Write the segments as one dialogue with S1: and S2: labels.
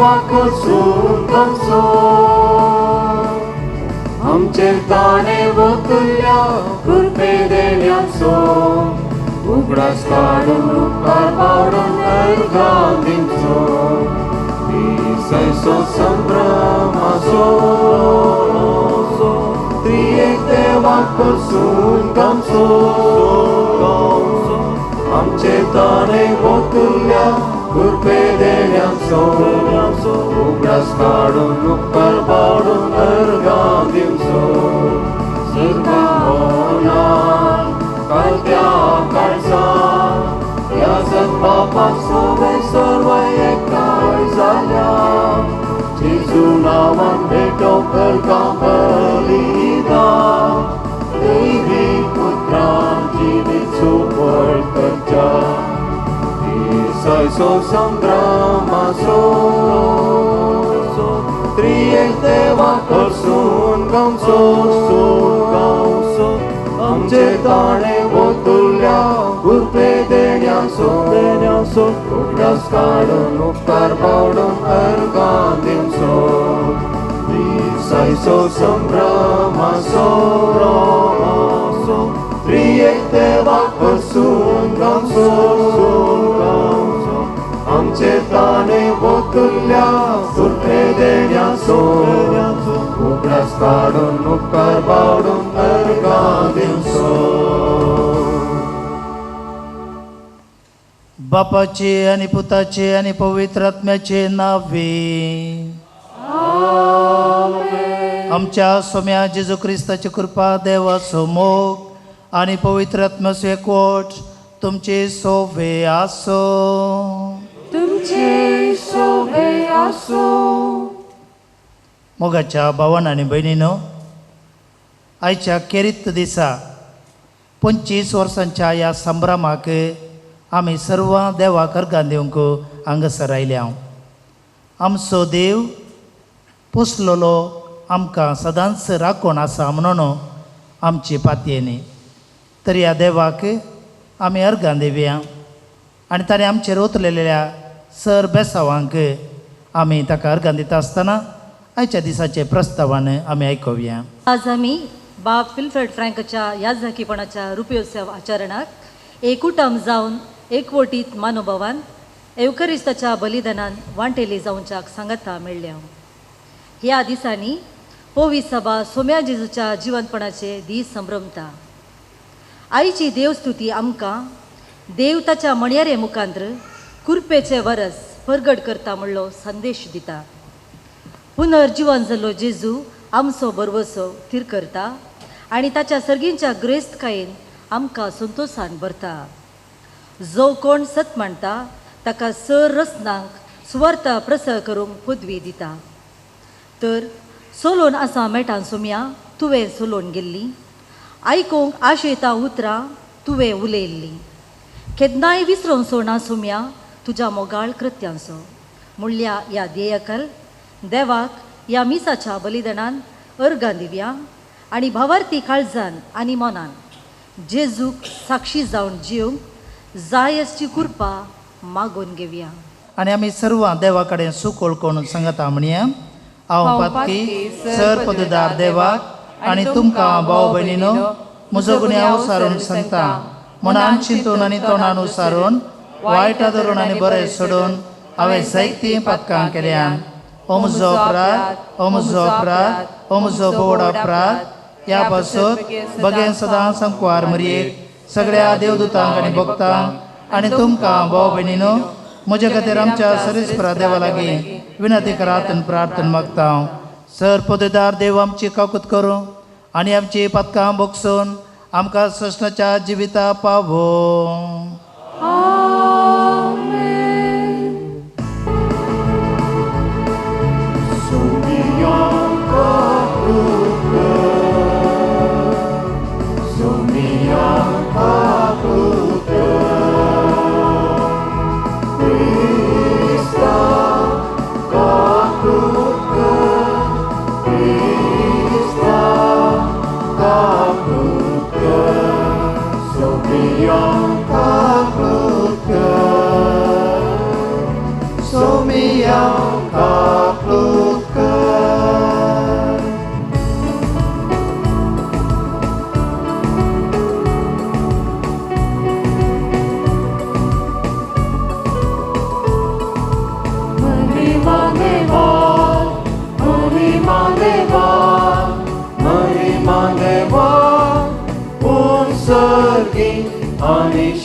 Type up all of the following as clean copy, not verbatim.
S1: देवाक कडसून गावचो आमचेर ताणें वतल्या कृपे देण्याचो उगडास काडून उपकार पाडून अर्गां दिवचो दिसायचो संभ्रमाचो त्रियेक देवाक कडसून गावचो आमचेर ताणें वतल्या कृपे देण्याचो उगडास काडून उपकार पाडून अर्गां दिवचो सर्वमोनान कालत्या काळजान ह्या सद्बापाक सगळे सर्व एकठांय जाल्या जेजू नांवान भेटो अर्गां बलिदान दैवी पुत्रान जिवीत सुफळ करच्या दिसायचो संभ्रमाचो त्रियेक देवाक कडसून गावचो आमचेर ताणें वतल्या कृपे देण्याचो उगडास काडून उपकार पाडून अर्गां दिवचो दिसायचो संभ्रमाचो त्रियेक देवाक कडसून गावचो आमचेर ताणें वतल्या कृपे देण्याचो उगडास काडून उपकार पाडून अर्गां दिवचो.
S2: बापाचे आनी पुताचे आनी पवित्र आत्म्याचे नावे आमच्या सोम्या जेजू क्रिस्ताची कृपा देवाचो मोग आनी पवित्र आत्म्याचो एकवट तुमचे सोवे आसो.
S3: तुमचे सोवे आसो.
S2: मोगाच्या भावान आनी भयणीनो, आयच्या केरीत दिसा 25 वर्सांच्या ह्या संभ्रमाक आमी सर्वां देवाक अर्गां दिवंक हांगासर आयल्या. आमचो देव पोसलेलो आमकां सदांच राखण आसा म्हणून आमची पातयेनी तर ह्या देवाक आमी अर्गां दिवया आनी ताणें आमचेर ओतलेल्या सर बेसावांक आमी ताका अर्गां दिता आसतना आयच्या दिसाचे प्रस्तावान आमी आयकुया.
S4: आज आमी बाब विल्फ्रेड फ्रँकच्या याजकीपणाच्या रुपयोत्सव आचरणाक एकूटम जावन एकवटीत मानोभावान एवकरिस्ताच्या बलिदानान वांटेली जावच्याक सांगाता मेळ्ळ्या. ह्या दिसांनी पोवी सभा सोम्या जेजूच्या जिवनपणाचे दीस संभ्रमता. आईची देवस्तुती आमकां देव ताच्या मणयारे मुखांत्र कुरपेचे वरस परगट करता म्हणलो संदेश दिता. पुनर्जिवन जाल्लो जेजू आमचो बरवसो थीर करता आनी ताच्या सर्गींच्या ग्रेस्तकायेन आमकां संतोशान भरता. जो कोण सत मांडता ताका सर रचनांक सुवार्थ प्रसर करूंक पदवी दिता. तर सोलोन आसा मेटान सोम्या तुवें सोलोन गेल्ली, आयकूंक आशेता उतरां तुवें उलयल्ली, केन्नाय विसरोन सोना सोम्या तुज्या मोगाळ कृत्यांचो म्हणल्या ह्या ध्येयकल देवाक ह्या मिसाच्या बलिदानान अर्गां दिवया आनी भावार्थी काळजान आनी मनान जेजूक साक्षी जावन जिवंक जायसची कृपा मागून घेवया.
S2: आनी आमी सर्वां देवा कडेन सूख ओळखून सांगता म्हणया, हांव पातकी सर पददार देवाक आनी तुमकां भाव भयणीनो म्हजो गुन्यांव सारून सांगता, मनान चिंतून आनी तोंडान उसारून वायट धरून आनी बरें सोडून हांवें जायतीं पातकां केल्यान. हो म्हजो अपराध, हो म्हजो अपराध, हो म्हजो बोड अपराध. ह्या पासत बगेन सदां संकवार मरयेक सगळ्या देवदूतांक आनी भक्तांक आनी तुमकां भाव भयणीनो म्हज्या खातीर आमच्या सरेस्परा देवा लागीं विनंती करात आनी प्रार्थना मागता. सर पददार देव आमची काकूत करूं आनी आमची पातकां भोगसून आमकां सस्नाच्या जिविता पावो.
S1: Somiang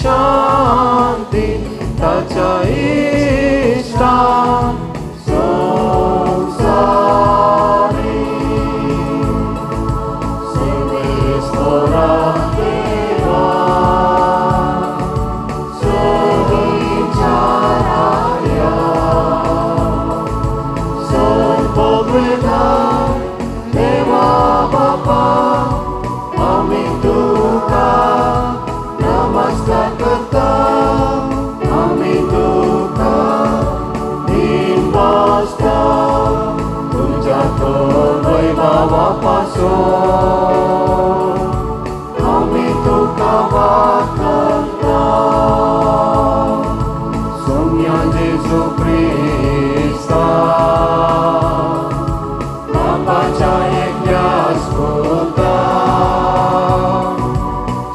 S1: शांती ताच्या इश्टान संवसारी सर्वेस्परा देवा सविचाराया सर्वपदवेदार देवा बापा आमी तुका नमस्कार करता आमी तुका दिनवासता तुज्या थोर वैभवा पासून आमी तुका वाखणता सोम्या जेजू क्रिस्ता बापाच्या एकल्याच पुता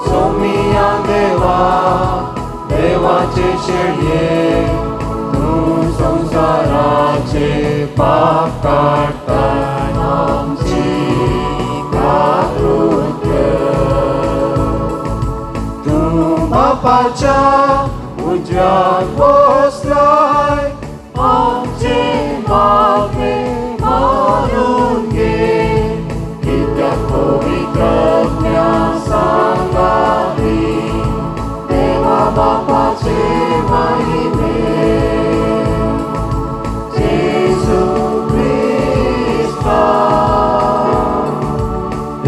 S1: सोमिया देवा देवाचे शेळये तूं संवसाराचे पाप काडटाय आमची काकूत कर. तूं बापाच्या उजव्याक बसलाय आमचे मागणे मानून घे कित्याक पवित्र आत्म्या सांगाती देवा बापाचे महिमे जेजू क्रिस्ता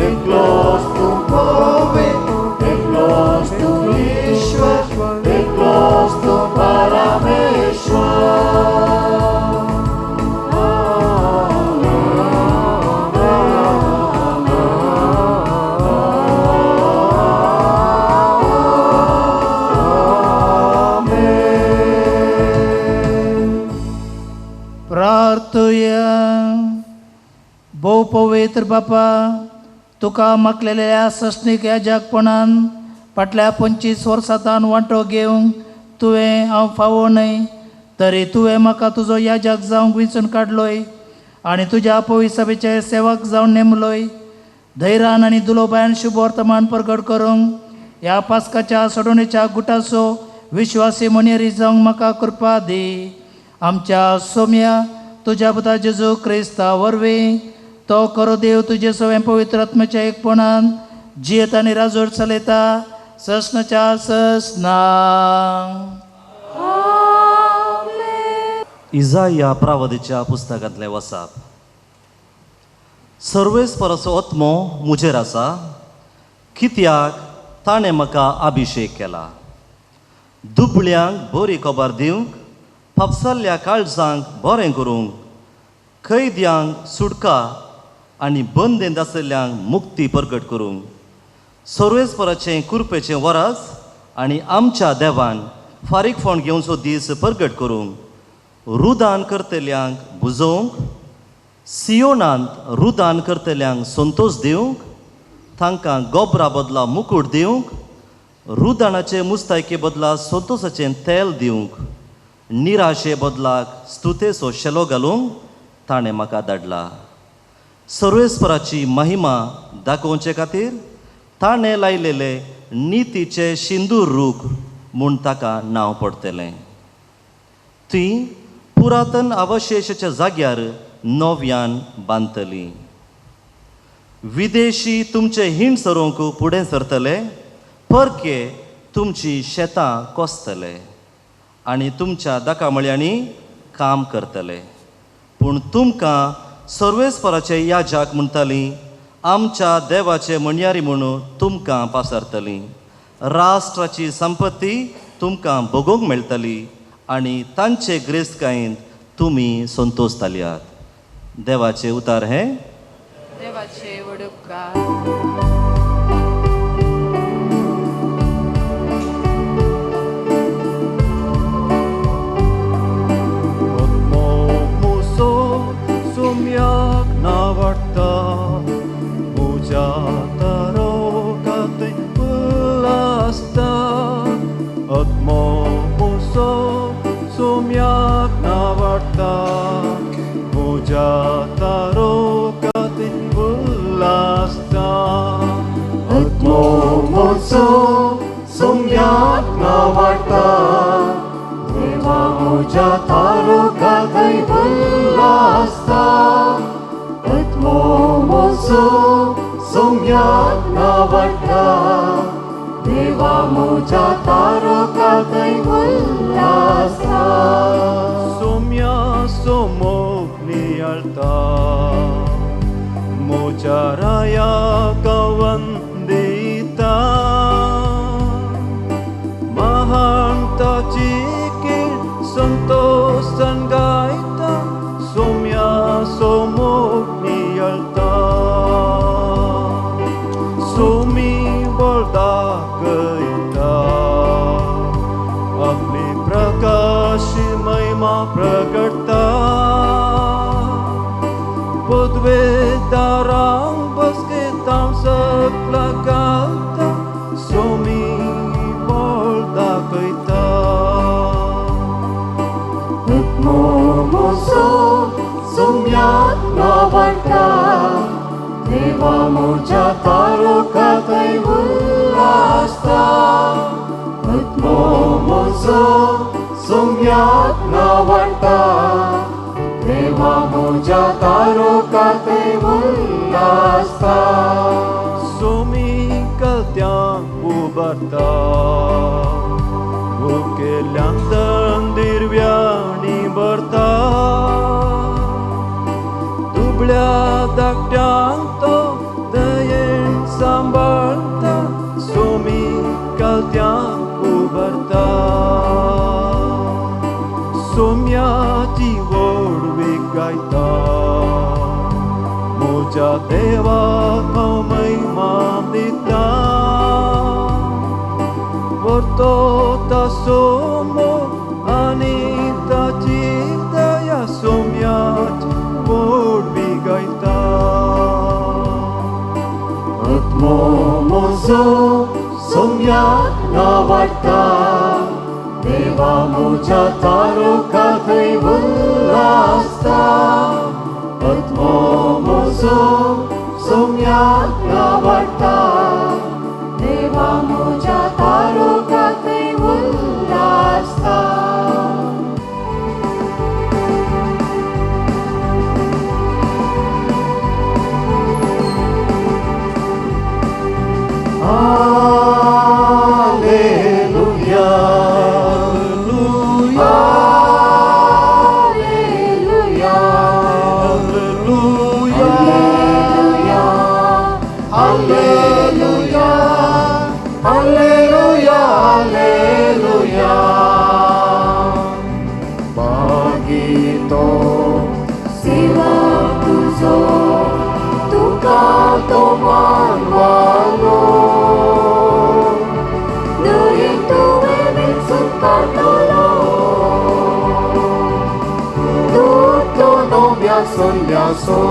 S1: एकलोच तूं पवित्र एकलोच तूं ईश्वर एकलोच तूं परमेश्वर.
S2: प्रार्थुया. भोव पवित्र बापा तुका मागलेल्या सस्नीक याजकपणान फाटल्या 25 वर्सांतान वांटो घेवंक तुवें हांव फावो न्हय तरी तुवें म्हाका तुजो याजक जावंक विंचून काडलोय आनी तुज्या पवित्र सभेचे सेवक जावन नेमलोय. धैर्यान आनी दुलोबायान शुभ वर्तमान प्रगट करूंक ह्या पास्काच्या सोडवणेच्या गुटाचो विश्वासी मनेरी जावंक म्हाका कृपा दी. आमच्या सोम्या तुज्या पुता जेजू क्रिस्ता वरवीं तो खरो देव तुजे सवें पवित्र आत्म्याच्या एकपणान जियेत आनी राजवट चलयता ससनाच्या ससना.
S5: इजाया प्रावदीच्या पुस्तकांतलें वसाप. सर्वेस्पराचो आत्मो म्हजेर आसा कित्याक ताणें म्हाका अभिशेक केला दुबळ्यांक बरी खबर दिवंक फापसल्ल्या काळजांक बरें करूंक कैद्यांक सुटका आनी बंदेंत आशिल्ल्यांक मुक्ती प्रगट करूंक सर्वेस्पराचें कुरपेचें वरास आनी आमच्या देवान फारीकफण घेवचो दीस प्रगट करूंक रुदान करतल्यांक बुजोवंक सियोनांत रुदान करतल्यांक संतोश दिवंक तांकां गोबरा बदला मुकूट दिवंक रुदानाचे मुस्तायके बदला संतोशाचें तेल दिवंक निराशे बदलाक स्तुतेचो शेलो घालूंक ताणें म्हाका धाडला. सर्वेस्पराची महिमा दाखोवचे खातीर ताणें लायलेले नितीचे शिंदूर रूख म्हूण ताका नांव पडटलें. ती पुरातन अवशेशाच्या जाग्यार नव्यान बांदतली. विदेशी तुमचे हिंड सरोवंक फुडें सरतले परके तुमची शेतां कोसतले आनी तुमच्या दाकामळ्यांनी काम करतले. पूण तुमकां सर्वेस्पराचे याजक म्हणटाली आमच्या देवाचे म्हणयारी म्हणून तुमकां पासरतली. राष्ट्राची संपत्ती तुमकां भोगोवंक मेळटली आनी तांचे ग्रेस्तकायेंत तुमी संतोशताल्यात. देवाचे उतार हें
S3: देवाचे वडुपकार.
S1: Sumyak navarta puja tarokate ulasta atmo muso sumyak navarta puja tarokate ulasta atmo muso sumyak मुज्या तारुका थंय उल्लासता आत्मो म्हजो सोम्याक नावाडटा देवा मुज्या तारुका थंय उल्लासता सोम्या सोमोक नियाळता म्हज्या राया कवन दिता महान ताची कीर्त संतोषान गायता सोम्या सोमोक नियाळता सोमी बळ दाखयता आपली प्रकाश महिमा प्रगटता पदवेदारांक बसकेतां सगळा घालता सोमी बळ दाखयता आत्मो म्हजो सोम्याक नावाडटा देवा म्हज्या तारुका थंय उल्लासता आत्मो म्हजो सोम्याक नावाडटा देवा म्हज्या तारुका थंय उल्लासता सोमी कलत्यांक उबारता उकेल्यांक दिरव्यांनी भरता दुबळ्या धाकट्यांक तो दयेन सांबाळटा सोमी कलत्यांक उबारता सोम्याची व्हडवीक गायता म्हज्या देवाक हांव महिमा दिता परतो सोमो आनी ताची दया सोम्याची व्हडवीक गायता आत्मो म्हजो सोम्याक नावाडटा देवा म्हज्या तारुका थंय उल्लासता आत्मो म्हजो सोम्याक नावाडटा देवा म्हज्या तारुका थंय उल्लासता Alleluia, Alleluia, Alleluia, Alleluia, Alleluia, Alleluia. Bagito
S6: सेवा तुजो तुका तो मानवालो न्हय तुवें विचून काडटलो
S1: tutto nobia sogliaso.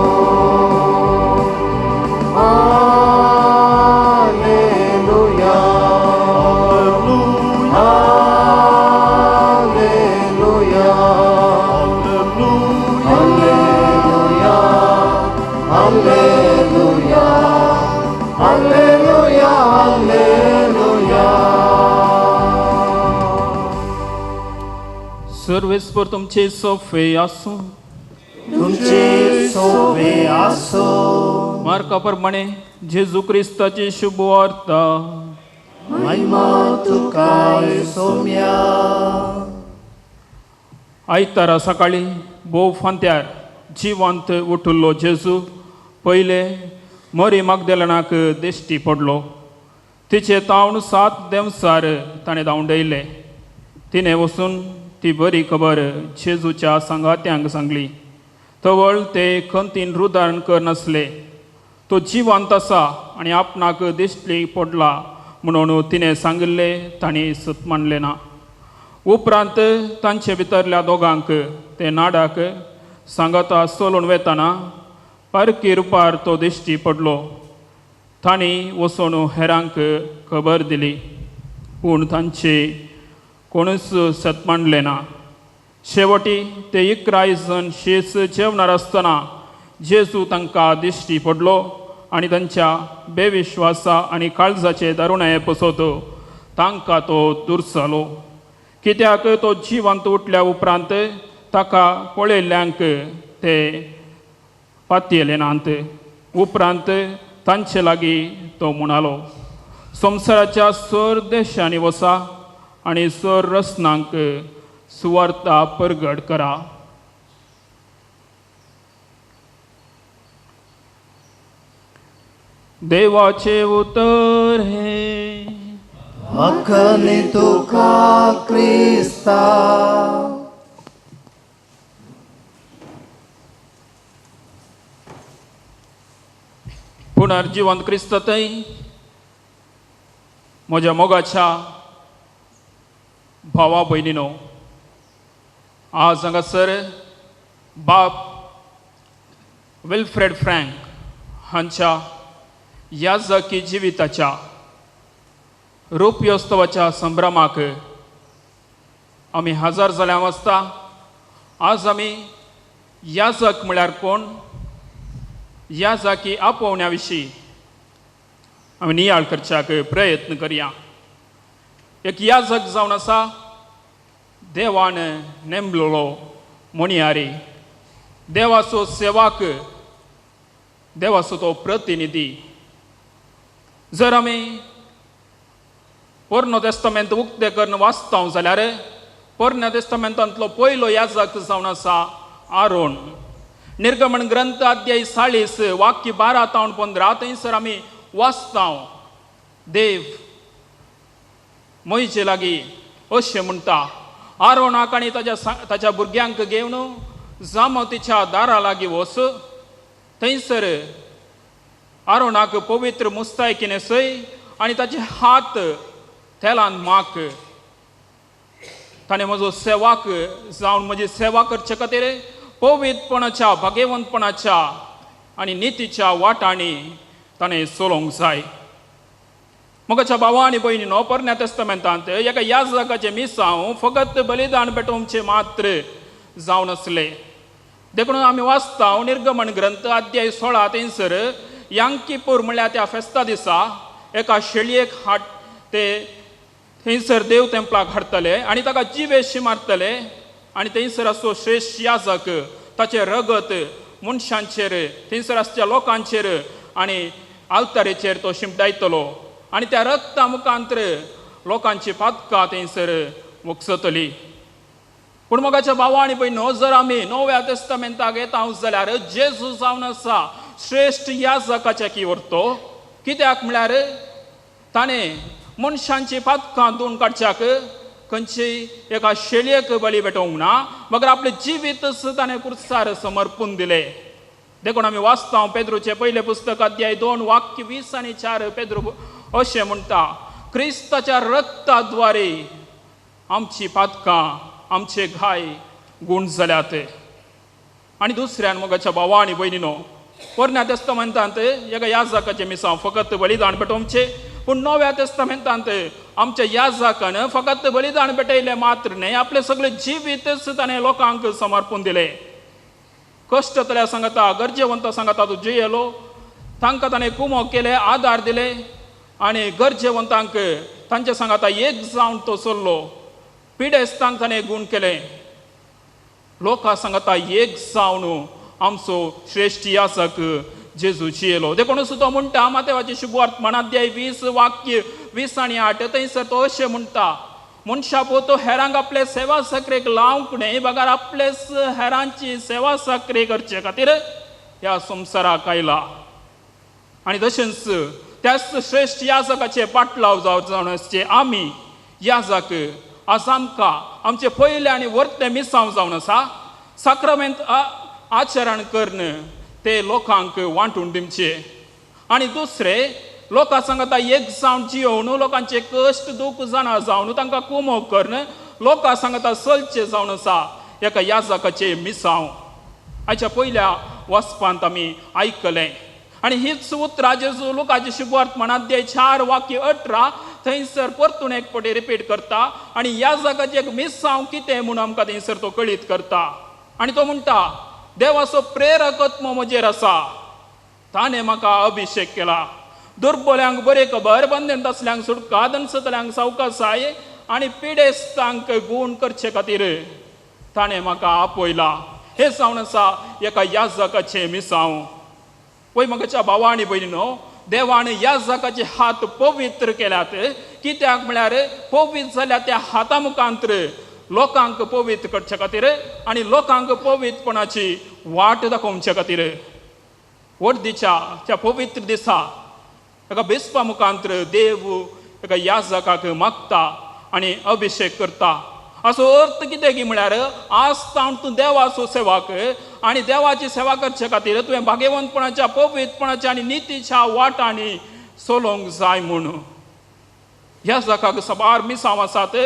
S1: Alleluia, Alleluia, Alleluia, Alleluia, Alleluia, Alleluia.
S7: सर्वेस्पर तुमचे सोफे आसूं.
S2: तुमचे सोबे आसो.
S7: मार्का प्रमाणे जेजू क्रिस्ताची शुभ वार्ता.
S2: महिमा तुका सोम्या.
S7: आयतारा सकाळी भोव फांत्यार जिवंत उठिल्लो जेजू पयले मरी मागदेलनाक दिश्टी पडलो. तिचे तावन 7 देंवसार ताणें धांवडयले. तिणें वचून ती बरी खबर जेजूच्या सांगात्यांक सांगली. तवळ ते खंतीन रुदारण करनासले. तो जिवंत आसा आनी आपणाक दिश्टी पडला म्हणून तिणें सांगिल्लें तांणी सत मानलें ना. उपरांत तांचे भितरल्या दोगांक ते नाडाक सांगाता चलून वेताना पारकी रुपार तो दिश्टी पडलो. तांणी वचून हेरांक खबर दिली, पूण तांचे कोणूच सत मानलें ना. शेवटी ते 11 जण शेस जेवणार आसतना जेजू तांकां दिश्टी पडलो आनी तांच्या बेविश्वासा आनी काळजाचे दारुणाये पसत तांकां तो दुर्सालो. कित्याक तो जिवंत उठल्या उपरांत ताका पळयल्ल्यांक ते पातयेले नात. उपरांत तांचे लागीं तो म्हणालो, संवसाराच्या सर देशांनी वसा आनी सर रसनांक सुवार्ता परगट करा. देवाचे उतर हे
S2: अखनी तुका क्रिस्ता.
S7: पुनर्जिवंत क्रिस्त थंय म्हज्या मोगाच्या भावा भयणीनो, आज हांगासर बाब विल्फ्रेड फ्रँक हांच्या याजकी जिविताच्या रुप्योत्सवाच्या संभ्रमाक आमी हजर जाल्या वाजता आज आमी याजक म्हळ्यार कोण, याजकी आपोवण्या विशीं आमी नियाळ करच्याक प्रयत्न करया. एक याजक जावन आसा देवान नेमलेलो म्हणयारी, देवाचो सेवाक, देवाचो तो प्रतिनिधी. जर आमी पोरनो तेस्तामेंत उक्तें करून वाचता जाल्यार पोरण्या तेस्तामेंतांतलो पयलो याजक जावन आसा आरोण. निर्गमन ग्रंथ अध्याय 40 वाक्य 12 तावन 15 थंयसर आमी वाचता, देव मोयचे लागीं अशें म्हणटा, आरोणाक आनी ताच्या भुरग्यांक घेवन जामतीच्या दारा लागीं वच, थंयसर आरोणाक पवित्र मुस्तायकी न्हेसय आनी ताचे हात तेलान माक. ताणें म्हजो सेवाक जावन म्हजी सेवा करचे खातीर पवित्रपणाच्या, भागेवंतपणाच्या आनी नितीच्या वाटांनी ताणें चलोवंक जाय. मोगाच्या भावा आनी भयणीनो, पोरण्या तेस्तामेंतांत एका याजकाचें मिसांव फकत बलिदान पेटोवचें मात्र जावन आसलें. देखून आमी वाचता निर्गमन ग्रंथ अध्याय 16 थंयसर यांकीपूर म्हणल्यार त्या फेस्ता दिसा एका शेळयेक हाड ते थंयसर देव तेंपलाक हाडटले आनी ताका जिवेशी मारतले आनी थंयसर आसचो श्रेश्ठ याजक ताचें रगत मनशांचेर, थंयसर आसच्या लोकांचेर आनी आल्तारेचेर तो शिंपडायतलो आनी त्या रगता मुखांतर लोकांची पातकां थंयसर वक्सतली. पूण मोगाच्या भावा आनी भयणो, जर आमी नव्या तेस्तामेंताक येता जाल्यार जेजू जावन आसा श्रेश्ठ याजकाच्या की व्हरतो. कित्याक म्हळ्यार ताणें मनशांची पातकां धुवन काडच्याक खंयची एका शेळयेक बळी पेटोवंक ना, मगर आपलें जिवीतच ताणें कुर्सार समर्पून दिलें. देखून आमी वाचता पेद्रूचें पयलें पुस्तक अध्याय 2 वाक्य 20 आनी 4 पेद्रू अशें म्हणटा, क्रिस्ताच्या रक्ता द्वारे आमची पातकां, आमचे घाय गूण जाल्यात. आनी दुसऱ्यान मोगाच्या भावा आनी भयणीनो, पोरण्या तेस्तामेंतांत एका याजकाचें मिसांव फकत बलिदान पेटोवचें, पूण नव्या तेस्तामेंतांत आमच्या याजकान फकत बलिदान पेटयलें मात्र न्हय, आपलें सगळें जिवीतच ताणें लोकांक समर्पून दिलें. कश्टतल्या सांगता, गरजेवंत सांगता तो जियेलो, तांकां ताणें कुमोक केलें, आदार दिले आनी गरजेवंतांक तांचे सांगता एक जावन तो चल्लो. पिडेस्तांक ताणें गूण केलें. लोकां सांगता एक जावन आमचो श्रेश्ठ याजक जेजू जियेलो. देखून तो म्हणटा मातेवाची शुभवर्तमान अध्याय 20 वाक्य 20 आनी 8 थंयसर तो अशें म्हणटा, मनशा पोतो हेरांक आपले सेवा सक्रेक लावंक न्हय, बगर आपलेच हेरांची सेवा सक्रे करचे खातीर ह्या संवसाराक आयला. आनी तशेंच त्याच श्रेश्ठ याजकाचे पाटलाव जावन आसचे आमी याजक आज आमकां आमचे पयलें आनी वर्तें मिसांव जावन आसा साक्रमेंत आचरण करून ते लोकांक वांटून दिवचे. आनी दुसरें लोकां सांगता एक जावन जियोवन लोकांचे कश्ट दूख जाणा जावन तांकां कुमोक करून लोकां सांगता चलचें जावन आसा एका याजकाचें मिसांव. आयच्या पयल्या वचपांत आमी आयकलें आनी हीच उतरां जेजू लुकाचे शुभवर्तमान अध्याय 4 वाक्य 18 थंयसर परतून एक फावटी रिपीट करता आनी याजकाचें एक मिसांव कितें म्हूण आमकां थंयसर तो कळीत करता. आनी तो म्हणटा, देवाचो प्रेरक आत्मो म्हजेर आसा, ताणें म्हाका अभिशेक केला, दुर्बल्यांक बरें खबर, बंदेन तसल्यांक सुटका, दनसतल्यांक सावकासाय आनी पिडेस्तांक गूण करचे खातीर ताणें म्हाका आपयला. हें जावन आसा एका याजकाचें मिसांव. पळय म्हज्या भावा आनी भयणीनो, देवान याजकाचे हात पवित्र केल्यात. कित्याक म्हळ्यार पवित्र जाल्या त्या हाता मुखांतर लोकांक पवित्र करचे खातीर आनी लोकांक पवित्रपणाची वाट दाखोवचे खातीर. वर्दीच्या त्या पवित्र दिसा एका बेसपा मुखांतर देव एका याजकाक मागता आनी अभिशेक करता. असो अर्थ कितें की म्हळ्यार आज तावन तूं देवाचो सेवाक आनी देवाची सेवा करचे खातीर तुवें भाग्यवंतपणाच्या पवित्रपणाच्या आनी नितीच्या वाटांनी चलोवंक जाय म्हूण. याजकाक साबार मिसांव आसात.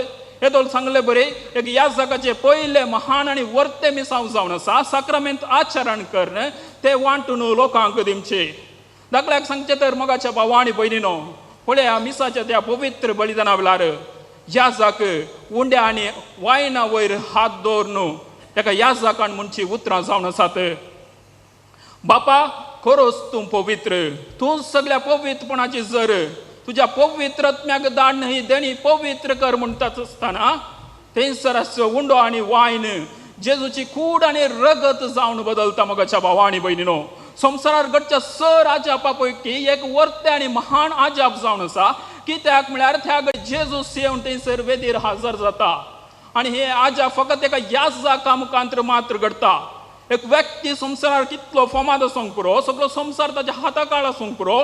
S7: हे दोन सांगले बरें एक याजकाचे पयले महान आनी वर्ते मिसांव जावन आसा साक्रामेंत आचरण करून ते वांटून लोकांक दिवचे. दाखल्याक सांगचें तर मोगाच्या भावा आनी भयणीनो, पळया मिसाच्या त्या पवित्र बलिदाना वेळार याजक उंड्या आनी वायना वयर हात दवरून ताका याजकान म्हणची उतरां जावन आसात, बापा खरोच तूं पवित्र, तूं सगळ्या पवित्रपणाची जर तुज्या पवित्र आत्म्याक दाड ही देणी पवित्र कर म्हणटाच आसतना थंयसर आसचो उंडो आनी वायन जेजूची कूड आनी रगत जावन बदलता. मोगाच्या भावा आनी भयणीनो, संवसारार घडच्या सर आजापा पैकी एक वर्ते आनी महान आजाप जावन आसा. कित्याक म्हळ्यार त्या जेजू येवन थंयसर वेदीर हजर जाता आनी हे आजाप फकत एका याजका मुखांतर मात्र घडटा. एक व्यक्ती संवसारार कितलो फोमाद आसूंक पुरो, सगळो संवसार ताच्या हाता काळ आसूंक पुरो,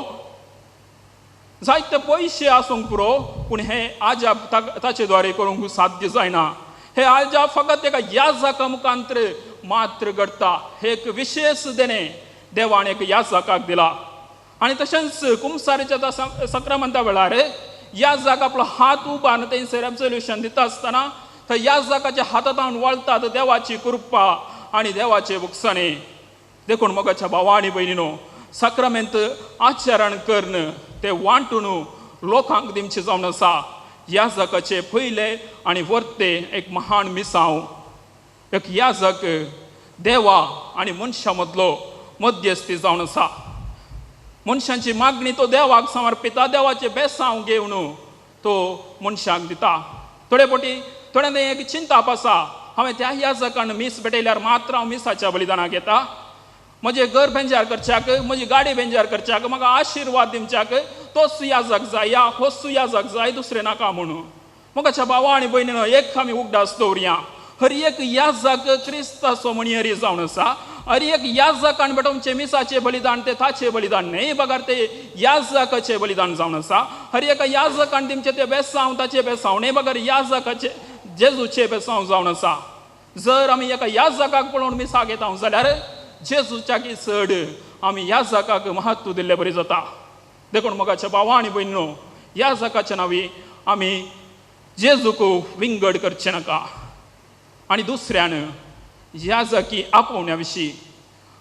S7: जायते पयशे आसूंक पुरो, पूण हे आजाप ताचे द्वारे करूंक साध्य जायना. हे आजाप फकत एका याजका मुखांतर मात्र घडटा. हे एक विशेष देणें देवान एक याजकाक दिला. आनी तशेंच कुमसारीच्या सक्रामंता वेळार याजक आपलो हात उबारून थंयसर एब्सोल्युशन दिता आसतना थंय याजकाच्या हातांत वळतात देवाची कृपा आनी देवाचे बुकसाणे. देखून मोगाच्या भावा आनी भयणीनो, साक्रामेंत आचरण करून ते वांटून लोकांक दिवचें जावन आसा याजकाचे पयले आनी वर्ते एक महान मिसांव. एक याजक देवा आनी मनशां मदलो मध्यस्थी जावन आसा. मनशांची मागणी तो देवाक समर्पिता, देवाचें बेसांव घेवन तो मनशाक दिता. थोडे फावटी थोड्यांक एक चिंताप आसा, हांवें त्या याजकान मीस भेटयल्यार मात्र हांव मिसाच्या बलिदानाक येता, म्हजें घर बेंजार करच्याक, म्हजी गाडी बेंजार करच्याक, म्हाका आशिर्वाद दिवच्याक तोच याजक जाय या होच याजक जाय, दुसरें नाका म्हणून. मोगाच्या भावा आनी भयणीनो, एक आमी उगडास दवरया, हर एक याजक क्रिस्ताचो म्हणयरी जावन आसा. हर एक याजकान भेटोवचें मिसाचें बलिदान तें ताचें बलिदान न्हय, बगर तें याजकाचें बलिदान जावन आसा. हर एका याजकान दिवचें तें बेसांव ताचें बेसांव न्हय, बगर याजकाचें जेजूचें बेसांव जावन आसा. जर आमी एका याजकाक पळोवन मिसाक येता जाल्यार जेजूच्याकी चड आमी याजकाक महत्व दिल्ले बरी जाता. देखून मोगाच्या भावा आनी भयणीनो, याजकाच्या नांवी आमी जेजूक विंगड करचें नाका आनी दुसऱ्यान याजकी आपोवण्या विशीं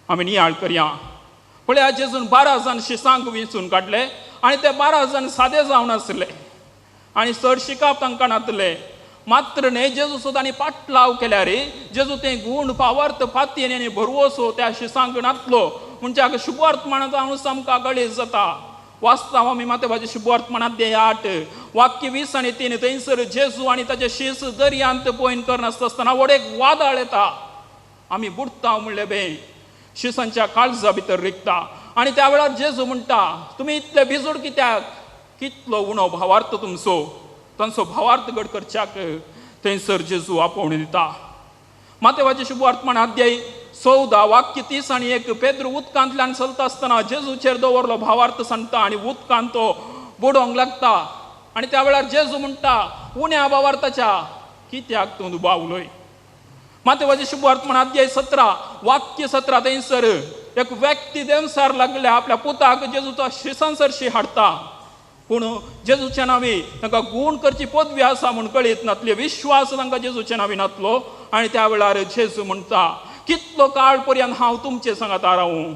S7: आमी नियाळ करया. पळया जेजून 12 जाण शिसांक वेंचून काडले आनी ते 12 जाण सादे जावन आसले आनी चड शिकप तांकां नातले. मात्र न्हय जेजू तांणी पाटलाव केल्यार जेजू तें गूण पावर्त पातयेन आनी भरवसो त्या शिसांक नातलो. म्हणच्याक शुभवर्तमानाचो हांव सामकां गळीत जाता. वाचता आमी मातेबाचे शुभवर्तमान अध्याय 8 वाक्य 20 आनी 3. थंयसर जेजू आनी ताचे शीस दर्यांत पोयन करनासता आसतना व्हड एक वादळ येता. आमी बुडटा म्हणलें बें शिसांच्या काळजा भितर रिगता आनी त्या वेळार जेजू म्हणटा, तुमी इतले भिजूड कित्याक, कितलो उणो भावार्थ तुमचो. तांचो भावार्थ घड करच्याक थंयसर जेजू आपोवणी दिता. मातेवाचे शुभवर्तमान अध्याय 14 वाक्य 30 आनी 1. पेद्रू उदकांतल्यान चलता आसतना जेजूचेर दवरलो भावार्थ सांगता आनी उदकांत तो बुडोवंक लागता आनी त्या वेळार जेजू म्हणटा, उण्या भावार्थाच्या कित्याक तूं दुबावलोय. मातेवाचे शुभवर्तमान अध्याय 17 वाक्य 17. थंयसर एक व्यक्ती देंवसार लागल्या आपल्या पुताक जेजूचो शिसांसरशी हाडटा, पूण जेजूच्या नांवी तांकां गूण करची पदवी आसा म्हूण कळीत नातली, विश्वास तांकां जेजूच्या नांवी नातलो. आनी त्या वेळार जेजू म्हणटा, कितलो काळ पर्यंत हांव तुमचे सांगाता रावूं.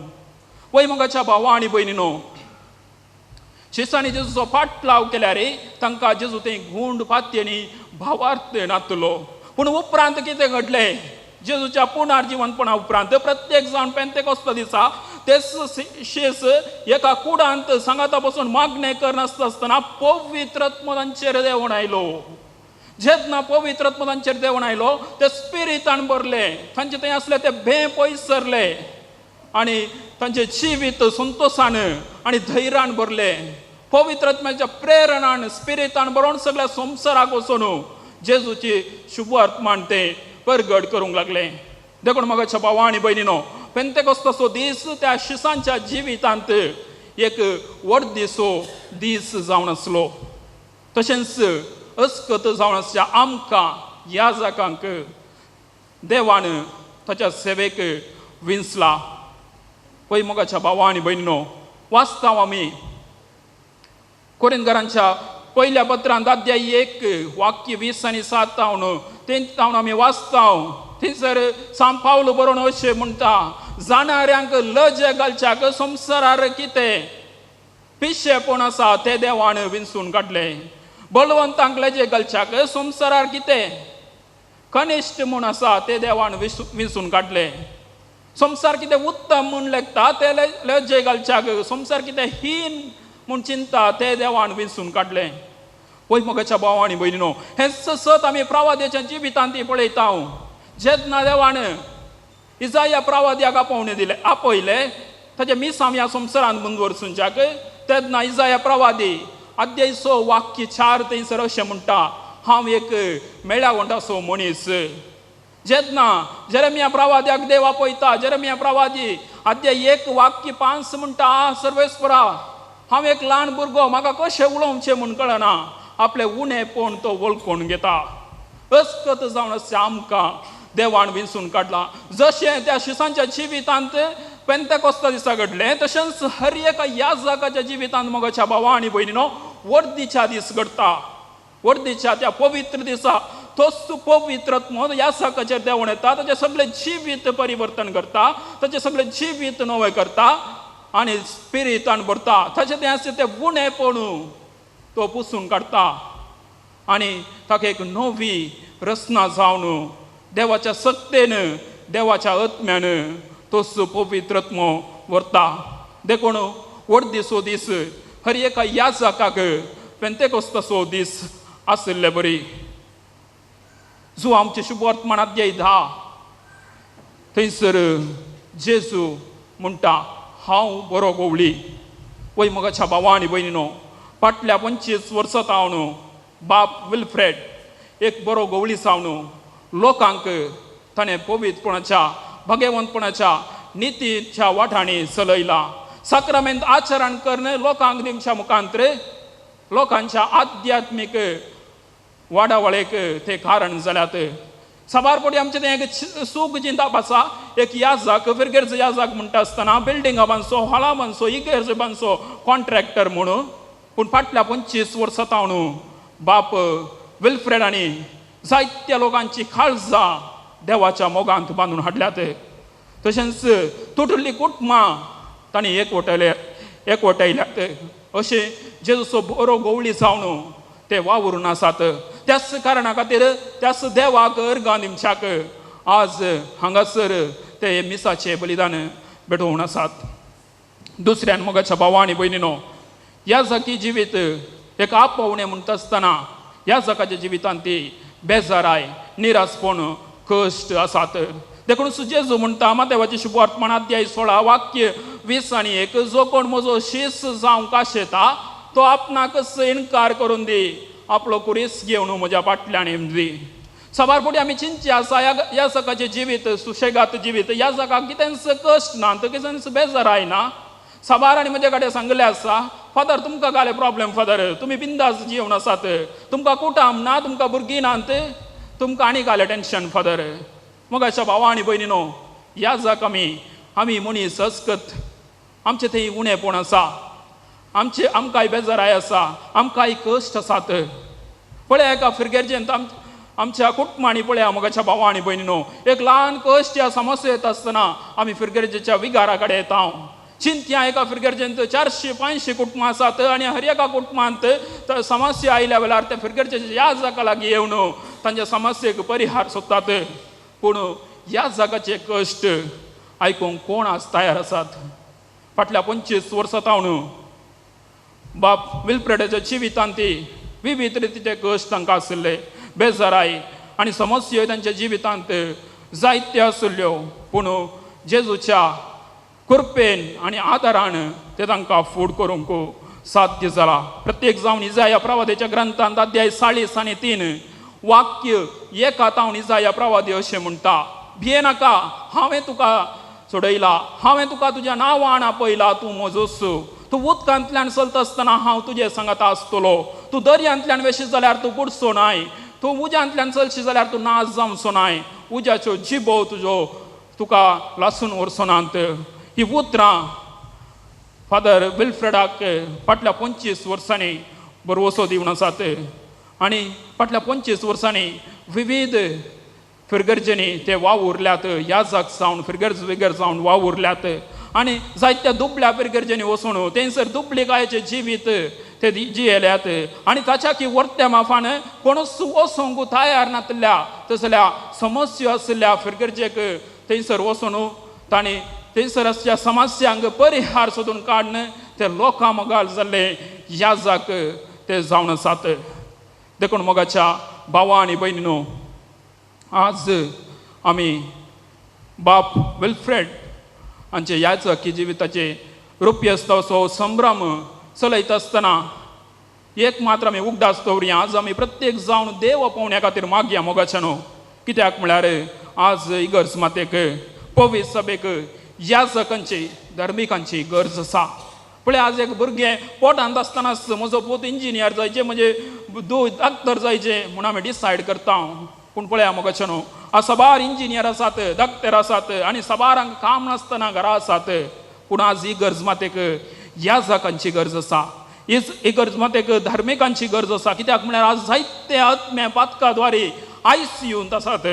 S7: वय मोगाच्या भावा आनी भयणीनो, शिसांनी जेजूचो फाटलाव केल्यार तांकां जेजू तें गूंड पातयेनी भावार्थ नातलो. पूण उपरांत कितें घडलें, जेजूच्या पुनर्जिवनपणा उपरांत प्रत्येक जाण पेंतेकोस्त दिसा ते शेस एका कुडांत सांगाता बसून मागणें करनासता आसतना पवित्र आत्मो तांचेर देंवून आयलो. जेन्ना पवित्र आत्मो तांचेर देंवन आयलो ते स्पिरितान भरले, तांचे थंय आसले ते भें पयस सरले आनी तांचें जिवीत संतोशान आनी धैर्यान भरले. पवित्र आत्म्याच्या प्रेरणान स्पिरितान बरोवन सगळ्या संवसाराक वचून जेजूची शुभवर्तमान ते परगट करूंक लागले. देखून म्हाका भावा आनी भयणीनो, पेंतेकोस्ताचो दीस त्या शिसांच्या जिवितांत एक व्हड दिसो दीस जावन आसलो. तशेंच अस्कत जावन आसच्या आमकां ह्या जाकांक देवान ताच्या सेवेक विंचला. पळय मोगाच्या भावा आनी भयणीनो, वाचता आमी कोरिंदकारांच्या पयल्या पत्रांत अध्याय 1 वाक्य 20 आनी 7 तावन ते तावन आमी वाचता. थंयसर सांत पावल बरोवन अशें म्हणटा, जाणाऱ्यांक लज घालच्याक संवसारार कितें पिशेपण आसा ते देवान विंचून काडलें. बलवंतांक लजे घालच्याक संवसारार कितें कनिश्ट म्हूण आसा ते देवान विंचून काडलें. संवसार कितें उत्तम म्हूण लेखता ते लजे घालच्याक, संवसार कितें हीन म्हूण चिंता ते देवान विंचून काडलें. पळय मोगाच्या भाव आनी भयणीनो, हें सत आमी प्रवाद्याच्या जिवितांत ती पळयता. जेन्ना देवान इजाया प्रवाद्याक आपोवणें दिलें, आपयलें ताचें मिसांव ह्या संवसारांत मुंदवरसूनच्याक, तेन्ना इजाया प्रवादी अध्याय 6 वाक्य 4 थंयसर अशें म्हणटा, हांव एक मेळ्या वण्टाचो मनीस. जेन्ना जेरेमिया प्रवाद्याक देव आपयता, जेरेमिया प्रवादी अध्याय 1 वाक्य 5 म्हणटा, सर्वेस्परा हांव एक ल्हान भुरगो, म्हाका कशें उलोवचें म्हूण कळना. आपलें उणेपण तो वळखून घेता. अस्कत जावन आसचें आमकां देवान विंचून काडला. जशें त्या शिसांच्या जिवितांत पेंतेकोस्ता दिसा घडलें, तशेंच हर एका ह्या जागाच्या जिवितांत मोगाच्या भावा आनी भयणीनो वर्दीच्या दीस घडटा. वर्दीच्या त्या पवित्र दिसा तोच पवित्र आत्मो ह्या जागाचेर देंवन येता, ताचें सगळें जिवीत परिवर्तन करता, ताचें सगळें जिवीत नवें करता आनी स्पिरितान भरता. ताचें तें आसता तें उणेपण तो पुसून काडटा आनी ताका एक नवी रचना जावन देवाच्या सक्तेन देवाच्या आत्म्यान तोच पवित्र आत्मो व्हरता. देखून व्हड दिसो दीस हर एका ह्या जाकाक पेंतेकोस्ताचो दीस आशिल्ले बरी. जो आमचे शुभवर्तमान अध्याय 10 थंयसर जेजू म्हणटा, हांव बरो गोवळी. वय मोगाच्या भावा आनी भयणीनो, फाटल्या 25 वर्सां तावन बाप विल्फ्रेड एक बरो गोवळी जावन लोकांक ताणें पवित्रपणाच्या भगेवंतपणाच्या नितीच्या वाठांनी चलयला. साक्रामेंत आचरण करून लोकांक दिवच्या मुखांतर लोकांच्या आध्यात्मीक वाडावळेक ते कारण जाल्यात. साबार पटी आमचें तें एक सूख चिंताप आसा, एक याजाक फिरगेर्ज याजाक म्हणटा आसतना बिल्डिंगां बांदचो, हॉलां बांदचो, इगर्ज बांदचो कॉन्ट्रॅक्टर म्हणून. पूण फाटल्या 25 वर्सां तावन बाप विल्फ्रेड आनी जायत्या लोकांची काळजां देवाच्या मोगांत बांदून हाडल्यात. तशेंच तुटुल्ली कुटुंबां तांणी एकवटायल्यात. अशें जेजूचो बरो गोवळी जावन ते वावरून आसात. त्याच कारणा खातीर त्याच देवाक अर्गां दिवच्याक आज हांगासर ते मिसाचें बलिदान भेटोवन आसात. दुसऱ्यान मोगाच्या भावा आनी भयणीनो, ह्या जाकी जिवीत एक आपोवणें म्हणटा आसतना ह्या जाकाच्या जिवितांत ती बेजाराय, निरासपण, कश्ट आसात. देखून जेजू म्हणटा मातेवाची शुभवर्तमान अध्याय 16 वाक्य 20 आनी 1, जो कोण म्हजो शीस जावंक आशेता तो आपणाकच इनकार करून दी, आपलो कुरीस घेवन म्हज्या फाटल्यान येवन दी. साबार फावटी आमी चिंतचें आसा ह्या जाकाचें जिवीत सुशेगात जिवीत, ह्या जाकाक कितेंच कश्ट ना, कितेंच बेजाराय ना. साबार आनी म्हजे कडेन सांगलें आसा, फादर तुमकां घालें प्रॉब्लेम, फादर तुमी बिंदास जिवन आसात, तुमकां कुटाम ना, तुमकां भुरगीं नात, तुमकां आनी घालें टेंशन फादर. मोगाच्या भावा आनी भयणीनो, ह्या जाक आमी मनीस अस्कत, आमचें थंय उणेपण आसा, आमचे आमकांय बेजाराय आसा, आमकांय कश्ट आसात. पळया एका फिरगेर्जेंत आमच्या कुटुंबांनी पळया मोगाच्या भावा आनी भयणीनो, एक ल्हान कश्ट या समस्या येता आसतना आमी फिरगेर्जेच्या विगारा कडेन येता. चिंत्या एका फिरगेर्जेंत 400-500 कुटुंबां आसात आनी हर एका कुटुंबांत समस्या आयल्या वेळार त्या फिरगेर्जेच्या ह्या जाका लागीं येवन तांच्या समस्येक परिहार सोदतात. पूण ह्या जागाचे कश्ट आयकूंक कोण आज तयार आसात? फाटल्या 25 वर्सां तावन बाप विल्फ्रेडाच्या जिवितांत ती विविध रितीचे कश्ट तांकां आशिल्ले. बेजाराय आनी समस्यो तांच्या जिवितांत जायत्यो आसल्यो, पूण जेजूच्या कृपेन आनी आदारान ते तांकां फूड करूंक साध्य जाला. प्रत्येक जावन इजाया प्रवादेच्या ग्रंथांत अध्याय 43 वाक्य एका तावन इजाया प्रवादी अशें म्हणटा, भिये नाका, हांवें तुका सोडयला, हांवें तुका तुज्या नांवान आपयला, तूं म्हजोच. तूं उदकांतल्यान चलता आसतना हांव तुजे सांगाता आसतलो, तूं दर्यांतल्यान वेशी जाल्यार तूं बुडचो नाय, तूं उज्यांतल्यान चलशी जाल्यार तूं नाश जावचो नाय, उज्याच्यो जिबो तुजो तुका लासून व्हरचो नात. ही उतरां फादर विल्फ्रेडाक फाटल्या 25 वर्सांनी बरवसो दिवन आसात आनी फाटल्या 25 वर्सांनी विविध फिरगर्जेनी ते वावुरल्यात, याजक जावन फिरगर्ज विगर जावन वावुरल्यात आनी जायत्या दुबल्या फिरगर्जेनी वचून थंयसर दुबलिकायेचें जिवीत ते जियेल्यात आनी ताच्या की वर्त्या माफान कोणूच वचूंक तयार नातल्या तसल्या समस्या आशिल्ल्या फिरगर्जेक थंयसर वचून तांणी थंयसर आसच्या समस्यांक परिहार सोदून काडून ते लोकां मोगाल जाल्ले याजक ते जावन आसात. देखून मोगाच्या भावा आनी भयणीनो, आज आमी बाप विल्फ्रेड हांचे याजकी जिविताचे रुप्यस्ताचो संभ्रम चलयता आसतना एक मात्र आमी उगडास दवरुया, आज आमी प्रत्येक जावन देव आपोवण्या खातीर मागया मोगाच्यानो. कित्याक म्हळ्यार आज इगर्ज मातेक पवित्र सभेक याजकांची धार्मिकांची गरज आसा. पळय, आज एक भुरगें पोटांत आसतनाच म्हजो पूत इंजिनियर जायचे, म्हजे दू डाक्टर जायचे म्हूण आमी डिसायड करता. पूण पळया मोगाच्यानो, आज साबार इंजिनियर आसात, डाक्टर आसात आनी साबारांक काम नासतना घरा आसात. पूण आज ही गरज मातेक याजकांची गरज आसा, ही गरज मातेक धार्मिकांची गरज आसा. कित्याक म्हळ्यार आज जायते आत्म्या पातका द्वारे आयसीयूंत आसात.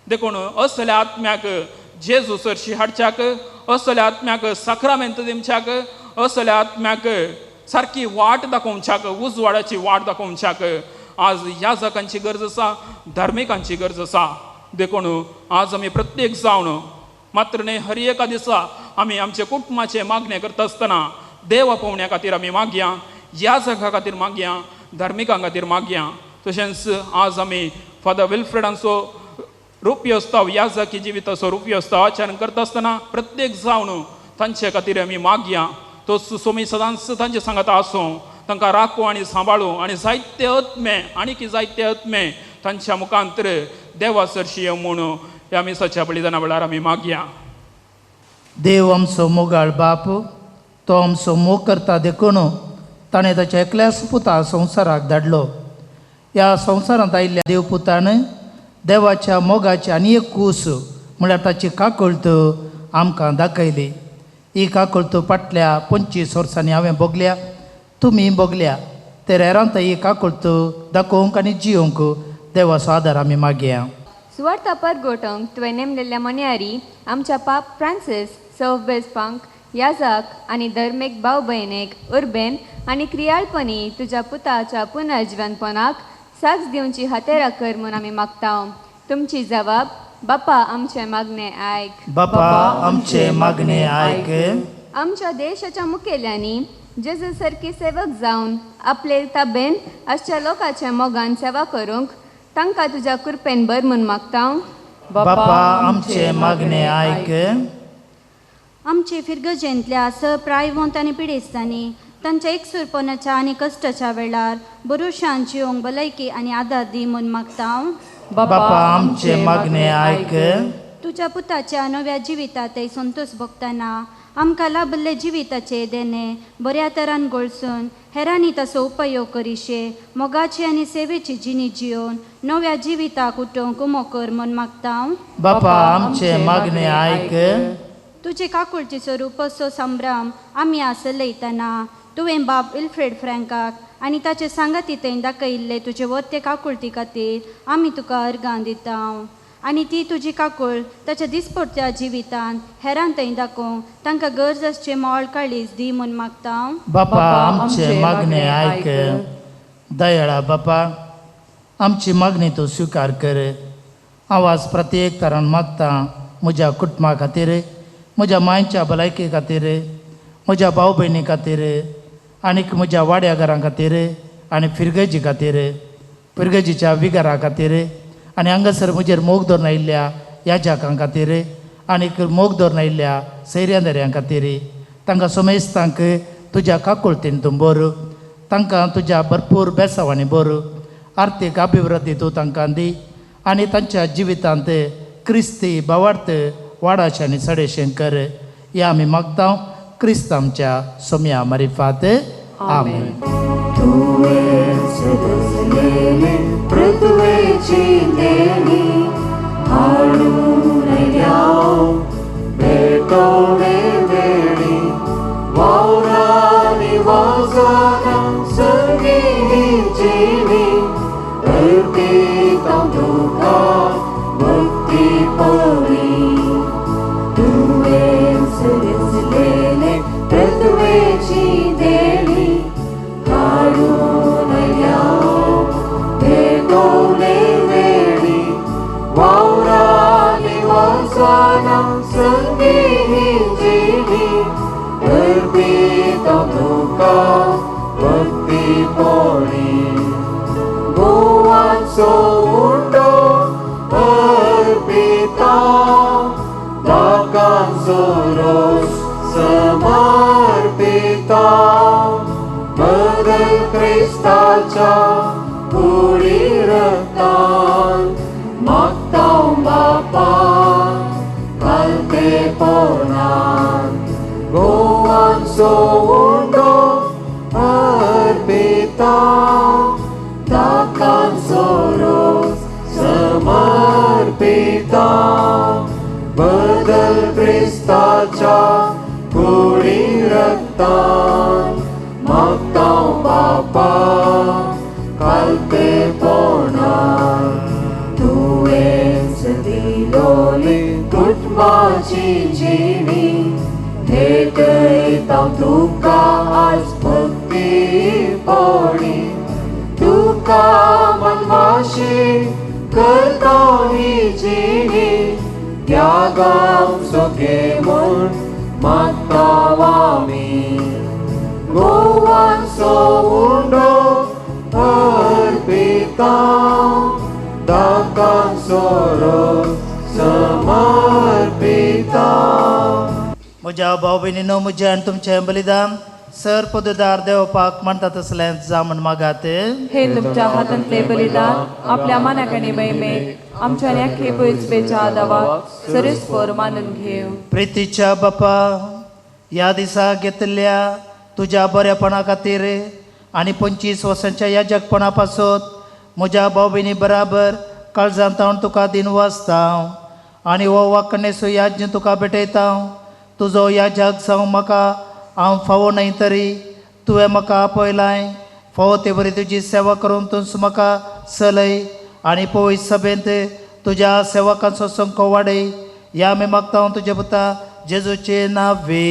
S7: देखून असल्या आत्म्याक जेजू सरशी हाडच्याक, असल्या आत्म्याक साक्रामेंत दिवच्याक, असल्या आत्म्याक सारकी वाट दाखोवच्याक, उजवाडाची वाट दाखोवच्याक आज याजकांची गरज आसा, धार्मिकांची गरज आसा. देखून आज आमी प्रत्येक जावन मात्र न्हय हर एका दिसा आमी आमच्या कुटुंबाचें मागणें करता आसतना देव आपोवण्या खातीर आमी मागया, याजका खातीर मागया, धार्मिकां खातीर मागया. तशेंच आज आमी फादर विल्फ्रेडांचो रुप्यस्ताव याजकी जिविताचो रुप्यस्ताव आचरण करता आसतना प्रत्येक जावन तांचे खातीर आमी मागया. तो सोमी सदांच तांचे सांगाता आसूं, तांकां राखूं आनी सांबाळूं आनी जायते आत्मे आनी जायते आत्मे तांच्या मुखांतर देवा सरशी येवं म्हूण ह्या मिसाच्या बलिदाना वेळार आमी मागया.
S2: देव आमचो मोगाळ बाप, तो आमचो मोग करता देखून ताणें ताच्या एकल्याच पुता संवसाराक धाडलो. ह्या संवसारांत आयिल्ल्या देव पुतान देवाच्या मोगाची आनी एक कूस म्हळ्यार ताची काकळत आमकां दाखयली. ही काकळत फाटल्या 25 वर्सांनी हांवें भोगल्या, तुमी भोगल्या. ते हेरांत ही काकळत दाखोवंक आनी जियोवंक देवाचो आदार आमी मागया.
S3: सुवार्ता परगोटोंक तुवें नेमलेल्या मन्यारी आमच्या पाप फ्रांसीस सव बेजपांक याजाक आनी धर्मीक भाव भयणीक उर्बेन आनी क्रियाळपणी तुज्या पुताच्या पुनर्जिवनपणाक साक्ष दिवची हातेरा कर म्हूण आमी मागता. तुमची जबाब बापा आमचे मागणे आयक,
S2: बापा आमचे मागणे आयक.
S3: आमच्या देशाच्या मुखेल्यांनी जेजू सारकी सेवक जावन आपले ताबेन आसच्या लोकांच्या मोगान सेवा करूंक तांकां तुज्या कृपेन बर म्हूण मागता.
S2: बापा आमचे मागणे आयक.
S8: आमचे फिरगजेंतल्या सप्रायवंत आनी पिडेस्तांनी तांच्या एकसुरपणाच्या आनी कश्टाच्या वेळार बरोशान जिवंक भलायकी आनी आदार दी म्हूण मागता.
S2: बापा आमचे मागणे आयक.
S8: तुज्या पुताच्या नव्या जिवितांत संतोष भोगतना आमकां लाभल्ले जिविताचे देणे बऱ्या तरान गळसून हेरांनी ताचो उपयोग करिशे मोगाची आनी सेवेची जिणी जियोवन नव्या जिविताक उठोवंक उमो कर म्हूण मागता.
S2: बापा आमचे मागणे आयक.
S8: तुजे काकुळचेचो रूप असो संभ्रम आमी आसलयतना तुवें बाब विल्फ्रेड फ्रँकाक आनी ताचे सांगाती थंय दाखयल्ले तुजे वत्ते काकुळती खातीर आमी तुका अर्गां दिता आनी ती तुजी काकूळ ताच्या दिसपडत्या जिवितांत हेरां थंय दाखोवंक तांकां गरज आसचें मोळ काळीज दी म्हूण मागता.
S2: बापा आमचे मागणे आयक. दयाळा बापा, आमची मागणी तूं स्विकार कर. आवाज प्रत्येक तरान मागता म्हज्या कुटुंबा खातीर, म्हज्या मांयच्या भलायके खातीर, म्हज्या भाव भयणी खातीर आनीक म्हज्या वाड्या घरां खातीर आनी फिरगजी खातीर. पिरगजीच्या विगारा खातीर आनी हांगासर म्हजेर मोग दवरून आयिल्ल्या याजकां खातीर आनी मोग दवरून आयिल्ल्या सैऱ्यां दर्यां खातीर तांकां समेस्तांक तुज्या काकुळतीन तूं बर तांकां तुज्या भरपूर बेसावांनी बर आर्थीक अभिवृद्धी तूं तांकां दी आनी तांच्या जिवितांत क्रिस्ती भावार्थ वाडाशें आनी सडेशें कर ह्या आमी मागता क्रिस्त आमच्या सोम्या मारिफात आमेन.
S6: तुवें सदसलेले पृथ्वेची देणी हाडून आयल्या भेटवणे वेळी वावरांनी वाजना संगी जिणी अर्पिता तुका भक्तीपणी. तुवें सदसलेले पृथ्वेची देणी हाडून आयल्या भेटवणे वेळी वावरांनी वाजना संगी जिणी अर्पिता तुका भक्तीपणी. गोवांचो उंडो अर्पिता दाकांचो रोस समर्पिता बदल क्रिस्ताच्या कुडी रक्तान मागता बापा घालतेपणान. गोवांचो उंडो अर्पिता दाकांचो रोस समर्पिता बदल क्रिस्ताच्या कुडी रक्तान मागता बापा घालतेपणान. तुवेंच दिलोली कुटुंबाची जिणी भेटयता तुका आज भक्तीपणी. तुका मनवाशी करता ही जिणी त्यागांचो घे म्हूण मागता आमी. गोवांचो उंडो अर्पिता दाकांचो रोस समर्पिता.
S2: म्हज्या भाव भयणीनो म्हजें आनी तुमचें बलिदान सर पदुदार देवपाक म्हणटा तसलें जामन मागात.
S9: हे तुमच्या हातांतले बलिदान आपल्या मानाक आनी महिमेक आमच्या आनी पयसपेच्या दावाक सरेस्पर मानून घेव.
S2: प्रितीच्या बापा ह्या दिसा घेतिल्ल्या तुज्या बऱ्यापणा खातीर आनी 25 वर्सांच्या याजकपणा पासत म्हज्या भाव भयणी बराबर काळजांत हांव तुका दिन वाचता आनी हो वाकणेसो याज्ञ तुका भेटयता. तुजो याजक जावं म्हाका हांव फावो न्हय तरी तुवें म्हाका आपयलाय फावो ते बरी तुजी सेवा करून तूं म्हाका चलय आनी पवित्र सभेंत तुज्या सेवकांचो संको वाडय. ह्या आमी मागता तुज्या पुता जेजूचे नावे.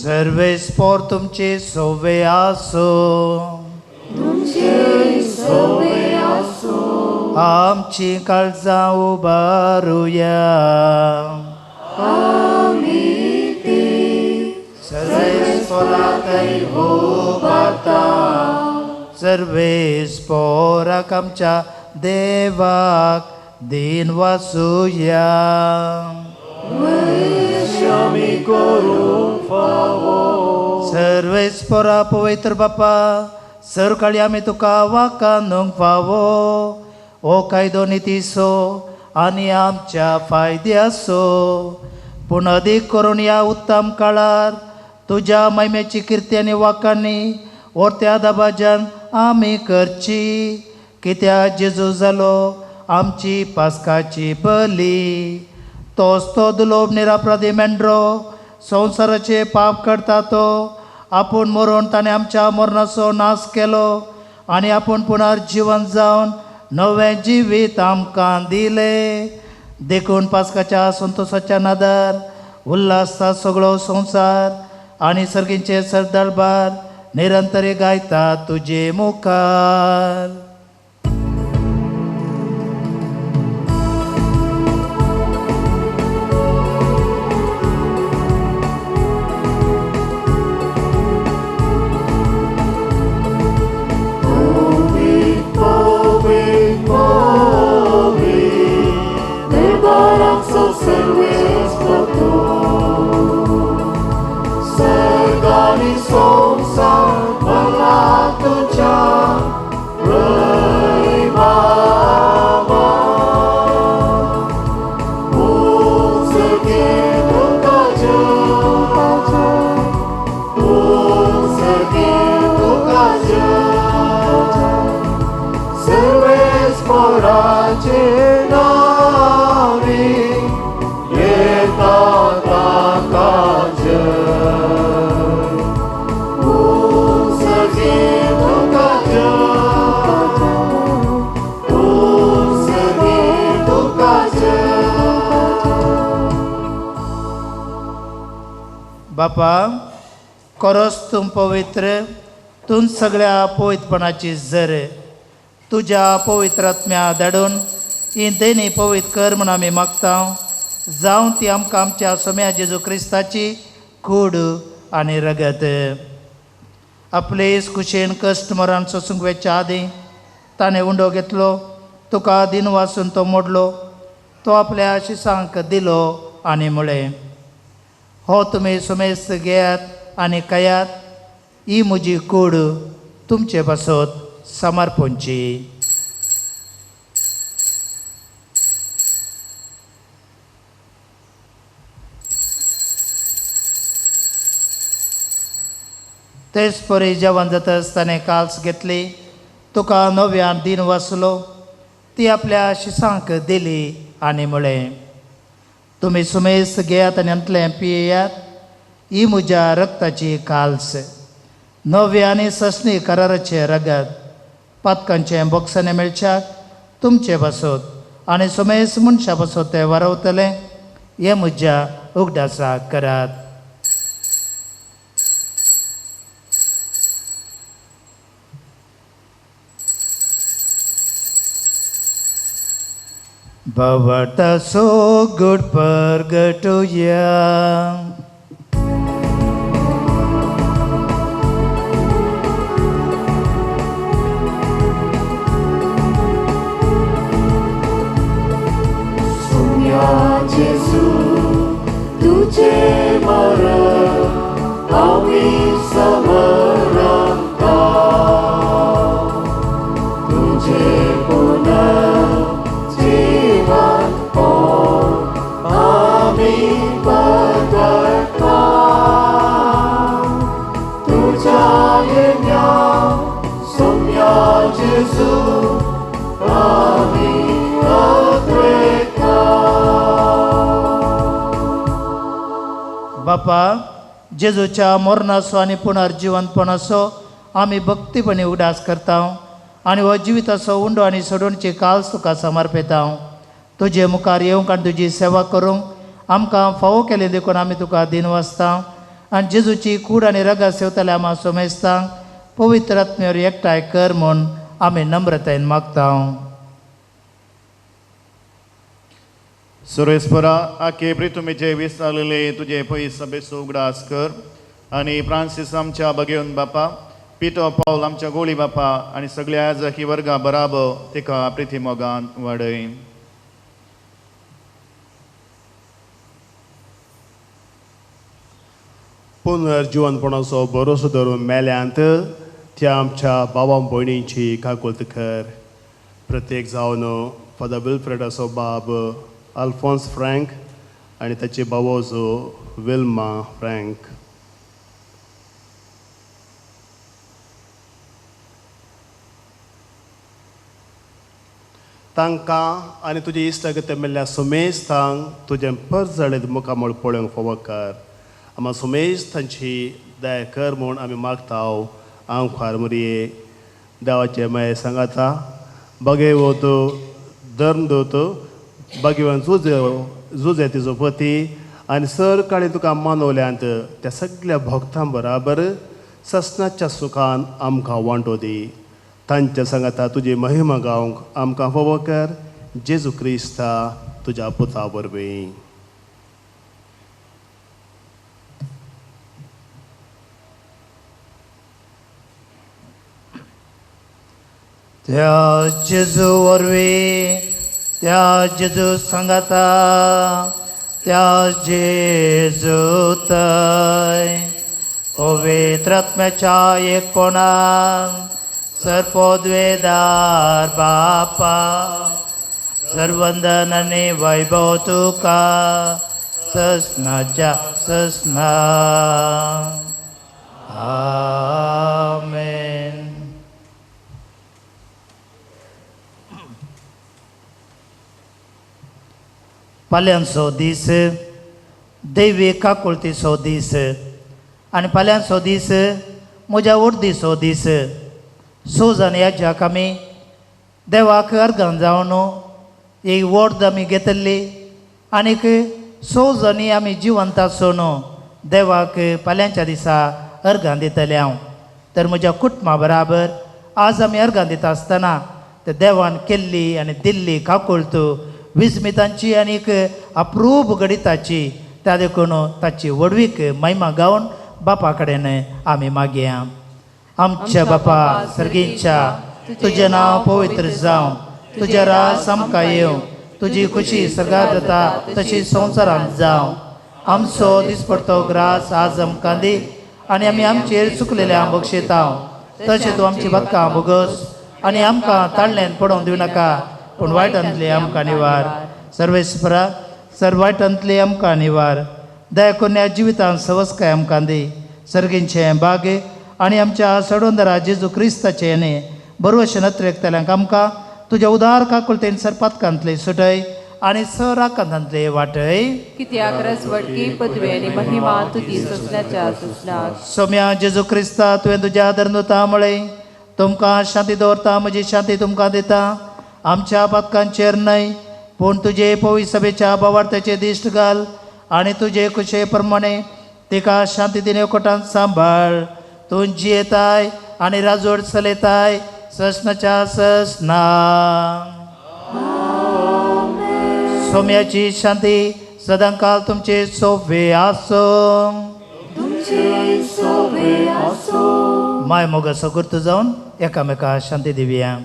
S2: सर्वेस्पोर तुमचे सोवे आसो. आमची काळजां उबारुया. सर्वेस्पोराकय उबारता. सर्वेस्पोराक आमच्या देवाक दीन वासुया. सर्वेस्पोरा पवित्र बापा सरकाळी आमी तुका वाकानूंक फावो हो कायदो नितीसो आनी आमच्या फायद्याचो. पूण अदीक करून ह्या उत्तम काळार तुज्या महिमेची किर्ती आनी वाकांनी व्हरत्या दबाज्यान आमी करची. कित्याक जेजू जालो आमची पास्काची बली. तोच तो दुलोब निरापराधी मेंढरो संवसाराचे पाप करता तो आपूण मरून ताणें आमच्या मरणाचो नाश केलो आनी आपूण पुनर्जिवन जावन नवें जिवीत आमकां दिलें. देखून पास्काच्या संतोशाच्या नादार उल्हासता सगळो संवसार आनी सर्गींचे सरदरबार निरंतर गायता तुजे मुखार. बापा, कोरोस तूं पवित्र, तूं सगळ्या पवित्रपणाची जर तुज्या पवित्र आत्म्या धाडून ही देणी पवित्र कर म्हूण आमी मागता, जावं ती आमकां आमच्या सोम्या जेजू क्रिस्ताची कूड आनी रगत. आपले कुशेन कश्ट मरण सोसूंक वेच्या आदीं ताणें उंडो घेतलो, तुका दिन वासून तो मोडलो, तो आपल्या शिसांक दिलो आनी म्हळें, हो तुमी सुमेस्त घेयात आनी खायात, ही म्हजी कूड तुमचे पासत समर्पणची. तेच परी जेवण जातच ताणें काल्स घेतली, तुका नव्यान दिन वाचलो, ती आपल्या शिसांक दिली आनी म्हळें, तुमी सुमेस्त घेयात आनी हांतलें पियेयात, ही म्हज्या रक्ताची काल्स, नव्या आनी ससणी कराराचें रगत, पातकांचें बोक्सांनी मेळच्याक तुमचे पासत आनी सुमेस्त मनशा पासत तें वारवतलें, हें म्हज्या उगडासाक करात. Bhavartha so good purgatoria.
S6: Sumya Jesu, tujhe maran, ami samaranta. Tujhe punah jeevan po, ami padarta. Tujha yenya, Sumya Jesu, ami atreta.
S2: बापा, जेजूच्या मरणाचो आनी पुनर्जिवनपणाचो आमी भक्तीपणी उडास करता आनी हो जिविताचो उंडो आनी सोडोवची काल्स तुका समर्पिता. तुजे मुखार येवंक आनी तुजी सेवा करूंक आमकां फावो केली देखून आमी तुका दिन वाचता आनी जेजूची कूड आनी रगत सेवतले आमा सोमेस्तांक पवित्र आत्म्यार एकठांय कर म्हूण आमी नम्रतायेन मागता.
S1: सुरेश्वरा, आखे प्रितुमीचे विसरलेले तुजे पयस बेसो उगडास कर आनी फ्रांसीस आमच्या बगेवन बापा, पिटो पावल आमच्या गोळी बापा आनी सगळ्या जखी वर्गा बराबर तिका प्रिती मोगान वाडय.
S10: पुनर्जिवनपणाचो भरोसो धरून मेल्यांत त्या आमच्या बाबा भयणींची काकुळट कर. प्रत्येक जावन फादर विल्फ्रेडाचो बाब अल्फोन्स फ्रँक आनी ताची भावोजो विल्मा फ्रँक. तांकां आनी तुजे इश्टागत मेल्ल्या सुमेस्तांक तुजें परजळीत मुखामळ पळोवंक फावो कर. आमा सुमेश तांची दया कर म्हूण आमी मागता. हांव खार मुरये देवाचे माये सांगाता बगेवत धर्मदूत भगवान जुजे जुजे तिजो पती आनी सर काळी तुका मानवल्यांत त्या सगळ्या भक्तां बराबर ससनाच्या सुखान आमकां वांटो दी. तांच्या सांगाता तुजी महिमा गावंक आमकां फावो कर, जेजू क्रिस्ता तुज्या पुता वरवीं.
S2: त्या जेजू वरवीं, त्या जेजू सांगाता, त्या जेजू थंय पवित्र आत्म्याच्या एकपणान सर्पोद्वेदार बापा, सर्वंदन आनी वैभव तुका ससनाच्या ससना. आमेन. फाल्यांचो दीस देवी काकुळतीचो दीस आनी फाल्यांचो दीस म्हज्या उर्दीचो दीस. सोजान ह्याच्याक आमी देवाक अर्गन जावन एक वॉर्द आमी घेतली आनीक सोजांनी आमी जिवंत आसून देवाक फाल्यांच्या दिसा अर्गां दितलें हांव. तर म्हज्या कुटुंबा बराबर आज आमी अर्गां दिता आसतना ते देवान केल्ली आनी दिल्ली काकुळट विस्मितांची आनी एक अप्रूप गणिताची, त्या देखून ताची व्हडवीक महिमा गावन बापा कडेन आमी मागया. आमच्या बापा सर्गींच्या, तुजें नांव पवित्र जावं, तुजें राज आमकां येवं, तुजी खुशी सर्गात जाता तशी संवसारांत जावं. आमचो दिसपडतो ग्रास आज आमकां दी आनी आमी आमचेर चुकलेल्या बक्षेता तशें तूं आमची बदकां भोगस आनी आमकां ताळल्यान पडोवन दिवं नाका, पूण वायटांतले आमकां निवार. सर्वेस्परा सर वायटांतले आमकां निवार. दया करून ह्या जिवितांत सवस्काय आमकां दी. सर्गींचें बागे आनी आमच्या सडोंदरा जेजू क्रिस्ताचें न्ही बरवशे नत्रेकतल्यांक आमकां तुज्या उदार काकुळतेन सरपातकांतले सुटय आनी सराकांतांतले वाटय.
S9: कित्याक रसवटकी पदवी आनी महिमा तुजी सोंसण्याच्या सोंसणाक.
S2: सोम्या जेजू क्रिस्ता, तुवें तुज्या धर्नुता म्हळें, तुमकां शांती दवरता, म्हजी शांती तुमकां दिता. आमच्या पातकांचेर न्हय पूण तुजे पवित्र सभेच्या बावार्थाचे दिश्ट घाल आनी तुजे कुशे प्रमाणे तिका शांती दिने कोटान सांबाळ. तूं जियेताय आनी राजवट चलयताय ससनाच्या ससना. सोम्याची शांती सदांकाल तुमचे सोवे आसूं. माय मोगा सगुर्त जावन एकामेका शांती दिवया.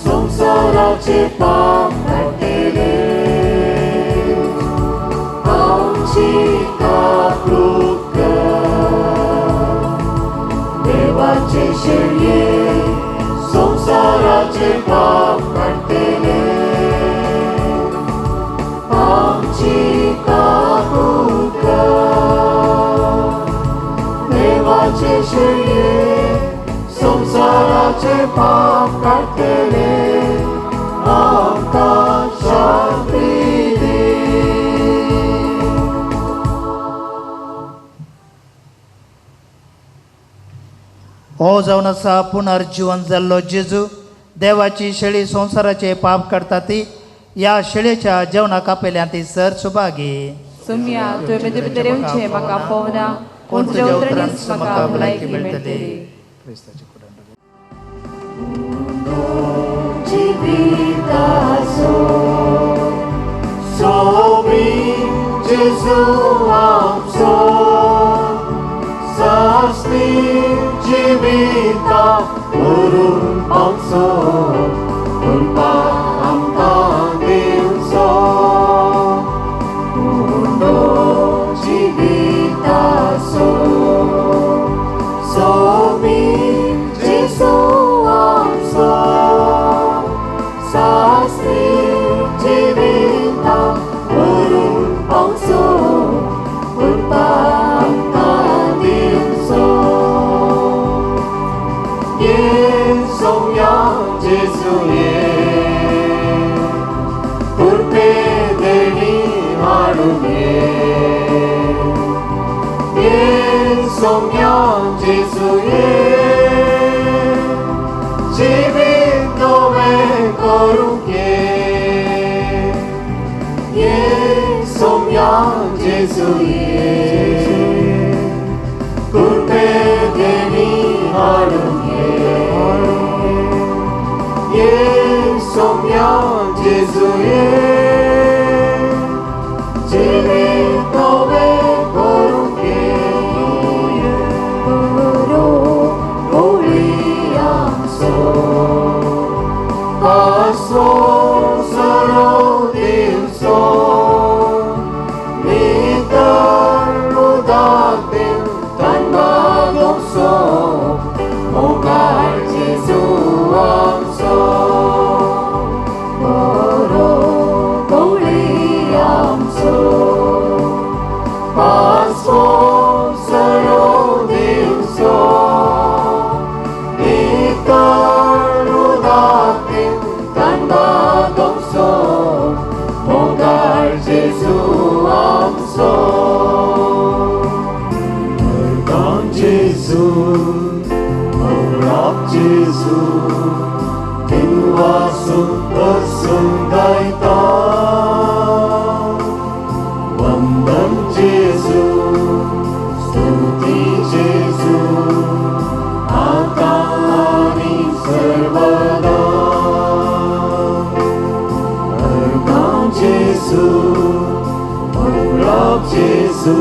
S6: संसाराचे पाप काडटले आमची काकूट कर. देवाचे शेळये संसाराचे पाप काडटले आमची काकूट कर. देवाचे शेळये संसाराचे पाप काडटले आमकां शांती दी.
S2: हो जावन आसा पुनर्जिवन जाल्लो जेजू देवाची शेळी संवसाराचे पाप काडटा ती ह्या शेळयेच्या जेवणाक आपयल्या ती सर सुभागी.
S9: सोम्या, तुवें म्हजे भितर येवचें म्हाका पवना, पूण तुज्या उतरांनीच म्हाका भलायकी मेळटली.
S6: जिविताचो सोबीत जेजू आमचो सासणी जिविता व्हरून पावचो कृपा आमकां दिवचो. उंडो जिविताचो सोबीत जेजू आमचो सासणी जिविता व्हरून पावचो कृपा आमकां दिवचो. ये सोम्या जेजू ये कृपे देणी हाडून ये. ये सोम्या जेजू ये जिवीत नवें करूंक ये. ये सोम्या जेजू ये कृपे देणी हाडून ये. ये सोम्या जेजू ये जिवीत नवें करूंक ये. बरो गोळी आमचो पासो सरो दिवचो नितळ उदक दिवन तनबागोवचो मोगाळ जेजू आमचो. बरो गोळी आमचो पासो सरो दिवचो नितळ उदक दिवन तनबागोवचो जेजू, दिनवासून हरसून गायता. वंदन जेजू, स्तुती जेजू, आतां आनी सर्वदा. अर्गां जेजू, होगळाप जेजू,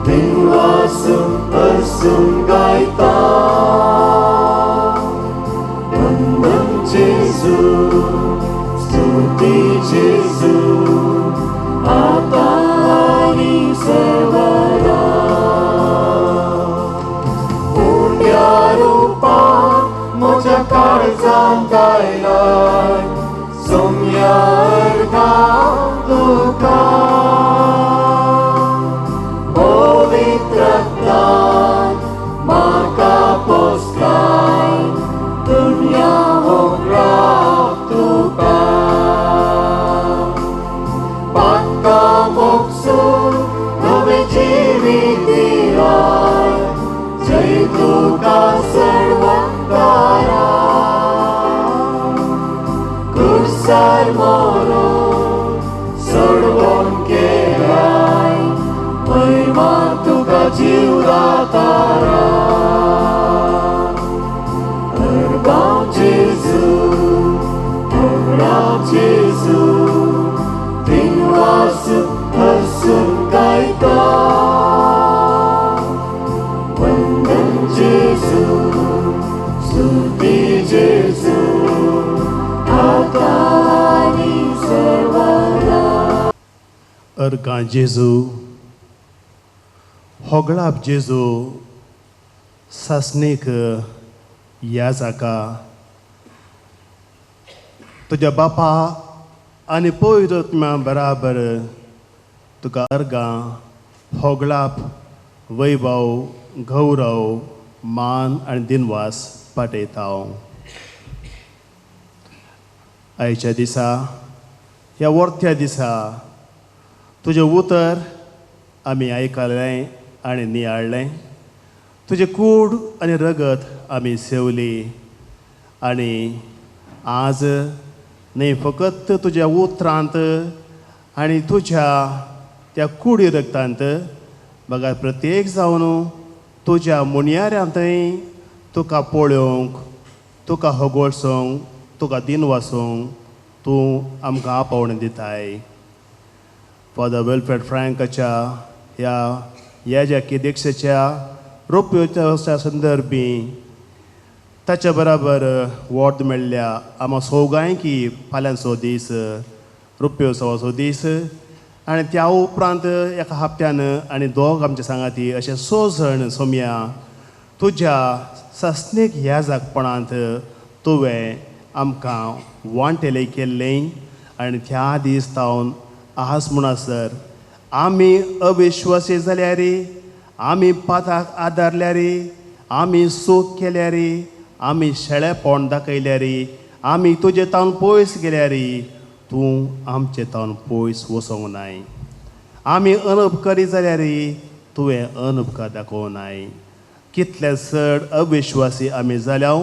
S6: दिनवासून हरसून गायता. वंदन जेजू, स्तुती जेजू, आतां आनी सर्वदा. उंड्या रुपान म्हज्या काळजांत आयलाय, सोम्या अर्गां तुका. पवित्र रक्तान म्हाका पोसलाय, दुनिया होगळाप तुका. पातकां मोगसून नवें जिवीत दिलाय, जय तुका सर्वंतारा. कुर्सार मरोन सोडवण केलाय, महिमा तुका जीव दातारा. अर्गां जेजू, होगळाप जेजू, दिनवासून हरसून गायता. वंदन जेजू, स्तुती जेजू, आतां आनी सर्वदा.
S10: अर्गां जेजू, होगळाप जेजू, सासणीक ह्या जाका तुज्या बापा आनी पवित्र आत्म्या बराबर तुका अर्गां, होगळाप, वैभव, गौरव, मान आनी दिनवास पाठयता. आयच्या दिसा, ह्या वरत्या दिसा तुजें उतर आमी आयकलें आनी नियाळ्ळें. तुजें कूड आनी रगत आमी सेवली आनी आज न्हय फकत तुज्या उतरांत आनी तुज्या त्या कुडी रगतांत बगर प्रत्येक जावन तुज्या मुनयाऱ्यांतय तुका पळोवंक, तुका होगोळसूंक, तुका दिनवासूंक तूं आमकां आपोवणें दिताय. फादर विल्फ्रेड फ्रँकाच्या ह्या याजकी दीक्षेच्या रोप्योच्या संदर्भी ताच्या बराबर वॉर्द मेळ्ळ्या आमा सोगांयकी फाल्यांचो दीस रुप्योत्सवाचो दीस आनी त्या उपरांत एका हप्त्यान आनी दोग आमच्या सांगाती अशे स जाण सोमया तुज्या सासणीक ह्या जागपणांत तुवें आमकां वांटेलें केल्लें आनी त्या दीस तावन आज म्हणसर आमी अविश्वासी जाल्यार, आमी पाताक आदारल्यार, आमी चूक केल्यार, आमी शेळेपण दाखयल्यार, आमी तुजे तावन पयस गेल्यार तूं आमचे तावन पयस वचोंक नाय. आमी अनुपकारी जाल्यार तुवें अनुपकार दाखोवंक नाय. कितले चड अविश्वासी आमी जाल्या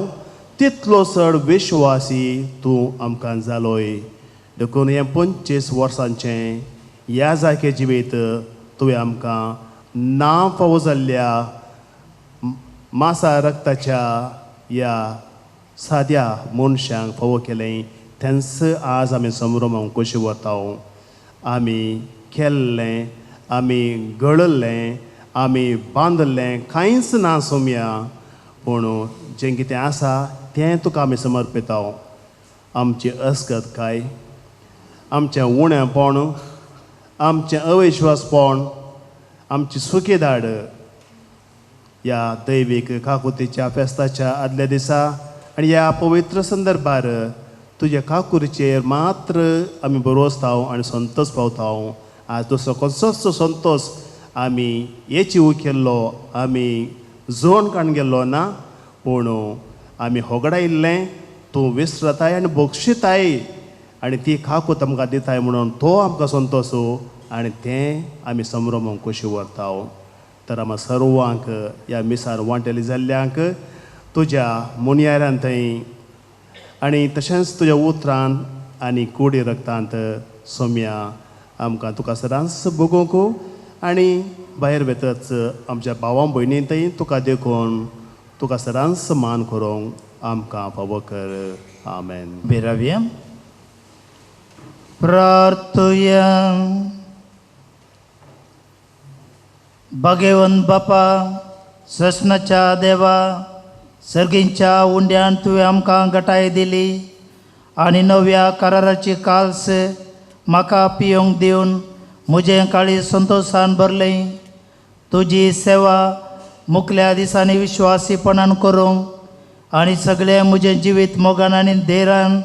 S10: तितलो चड विश्वासी तूं आमकां जालोय. देखून हें 25 वर्सांचें ह्या जागे जिवीत तुवें आमकां ना फावो जाल्ल्या मासा रक्ताच्या ह्या साद्या मनशांक फावो केलें. तेंच आज आमी संभ्रमांक कशी वता. आमी केल्लें, आमी घडल्लें, आमी बांदल्लें कांयच ना सोमया, पूण जें कितें आसा तें तुका आमी समर्पिता. आमची अस्कतकाय, आमचें उणेपण, आमचें अविश्वासपण, आमची सुखीदाड ह्या दैवीक काकुतीच्या फेस्ताच्या आदल्या दिसा आनी ह्या पवित्र संदर्भार तुज्या काकुरीचेर मात्र आमी बरोसता आनी संतोश पावता. आज दुसरो कसोच संतोश आमी येची केल्लो, आमी जोण काडून गेल्लो ना, पूण आमी होगडायिल्लें तूं विसरताय आनी बक्षिताय आनी ती काकूत आमकां दिताय म्हणून तो आमकां संतोश आनी तें आमी संभ्रमांक कशी व्हरता. तर आमकां सर्वांक ह्या मिसार वांटेली जाल्ल्यांक तुज्या मुनयारान थंय आनी तशेंच तुज्या उतरान आनी कुडी रक्तांत सोम्या आमकां तुका सदांच भोगोवंक आनी भायर वेतच आमच्या भावां भयणी थंय तुका देखून तुका सदांच मान करूंक आमकां फावो कर. आमेन.
S2: बिरावया प्रार्थुया. भगेवन बापा सस्नाच्या देवा सर्गींच्या उंड्यान तुवें आमकां गटाय दिली आनी नव्या कराराची काल्स म्हाका पियोंक दिवन म्हजें काळीज संतोशान भरलें. तुजी सेवा मुखल्या दिसांनी विश्वासीपणान करूंक आनी सगळें म्हजें जिवीत मोगान आनी धैर्यान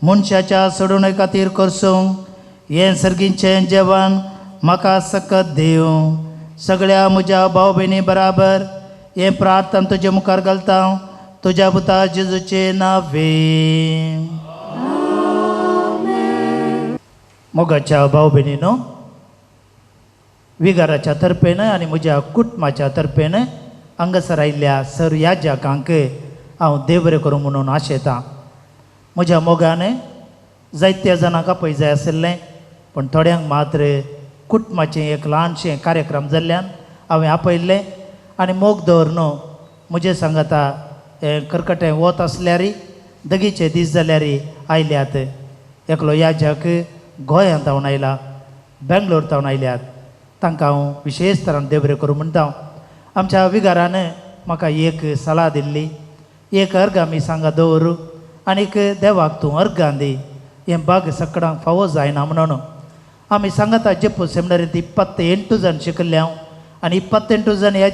S2: मनशाच्या सोडोवणे खातीर करसूंक हें सर्गीचें जेवण म्हाका सकत दिवं. सगळ्या म्हज्या भाव भयणी बराबर हें प्रार्थना तुजे मुखार घालता तुज्या पुता जेजूचे नावे. मोगाच्या भाव भयणीनो, विगाराच्या तर्फेन आनी म्हज्या कुटुंबाच्या तर्फेन हांगासर आयिल्ल्या सर याजकांक हांव देव बरें करूं म्हणून आशेतां. म्हज्या मोगान जायत्या जाणांक आपय जाय आशिल्लें पूण थोड्यांक मात्र कुटुंबाचें एक ल्हानशें कार्यक्रम जाल्ल्यान हांवें आपयल्लें आनी मोग दवर न्हू म्हजें सांगाता हें करकटें वत आसल्यार दगीचे दीस जाल्यार आयल्यात. एकलो याजक गोंयांत थावन आयला, बेंगलोर थावन आयल्यात. तांकां हांव विशेश तरान देव बरें करूं म्हणटा. आमच्या विगारान म्हाका एक सलाह दिल्ली, एक अर्ग आमी सांगा दवर आनीक देवाक तूं अर्गां दी, हें बाग सकडांक फावो जायना म्हणून. आमी सांगाता जेप्पू सेमिनरींत 28 जाण शिकल्ले हांव आनी 28 जाण ह्या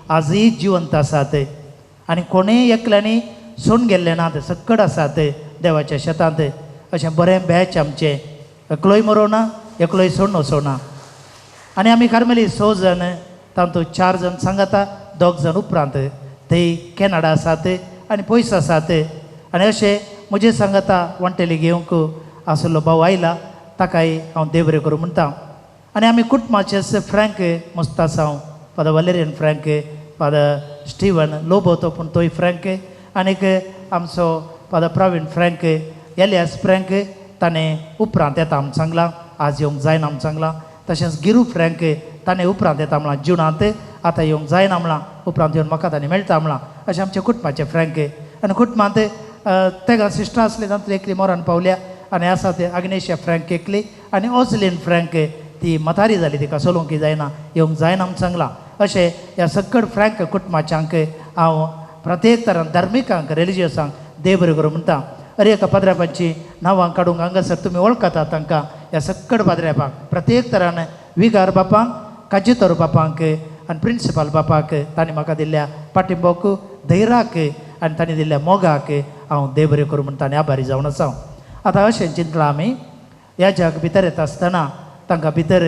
S2: आजूय जिवंत आसात आनी कोणूय एकल्यांनी सोडून गेल्ले नात, सक्कड आसात देवाच्या शेतांत. अशें बरें बॅच आमचें, एकलोय मरोना, एकलोय सोडून वचोना. आनी आमी कार्मेली 6 जाण, तातूंत 4 जाण सांगाता, 2 जाण उपरांत ते कॅनडा आसात आनी पयस आसात. आनी अशें म्हजें सांगाता वांटेली घेवंक आसलो भाव आयला, ताकाय हांव देव बरें करूं म्हणटा. आनी आमी कुटुंबाचेच frank मुस्तासांव, father Valerian Frank, father Steven Lobo तो पूण तोय फ्रँक, आनीक आमचो father Praveen Frank, Elias Frank ताणें उपरांत येता आम सांगलां, आज येवंक जायना आम सांगलां. तशेंच गिरू फ्रँक ताणें उपरांत येता म्हळां, जुनांत आतां येवंक जायना म्हळां, उपरांत येवन म्हाका ताणें मेळटा म्हळां. अशें आमच्या कुटुंबाचे फ्रँक. आनी कुटुंबांत तेगां सिस्टरां आसलीं, तातूंतली एकली मोरान पावल्या आनी आसा ते आग्नेशिया फ्रँक एकली आनी ऑजलीन फ्रँक ती म्हातारी जाली, तिका चलोवंक जायना, येवंक जायना म्हूण सांगलां. अशें ह्या सक्कड फ्रँक कुटुंबाच्यांक हांव प्रत्येक तरान धार्मिकांक रिलिजियसांक देव बरें करूं म्हणटा. अरे एका पाद्र्यापांची नांवां काडूंक हांगासर तुमी वळखतात तांकां, ह्या सक्कड पाद्र्यापांक प्रत्येक तरान विगार बापांक, काजितोर बापांक आनी प्रिंसिपाल बापाक तांणी म्हाका दिल्ल्या पाठिंबोक, धैर्याक आनी तांणी दिल्ल्या मोगाक हांव देव बरें करूं म्हणटा आनी आभारी जावन आसा. आतां अशें चिंतलां आमी ह्या जग भितर येता आसतना तांकां भितर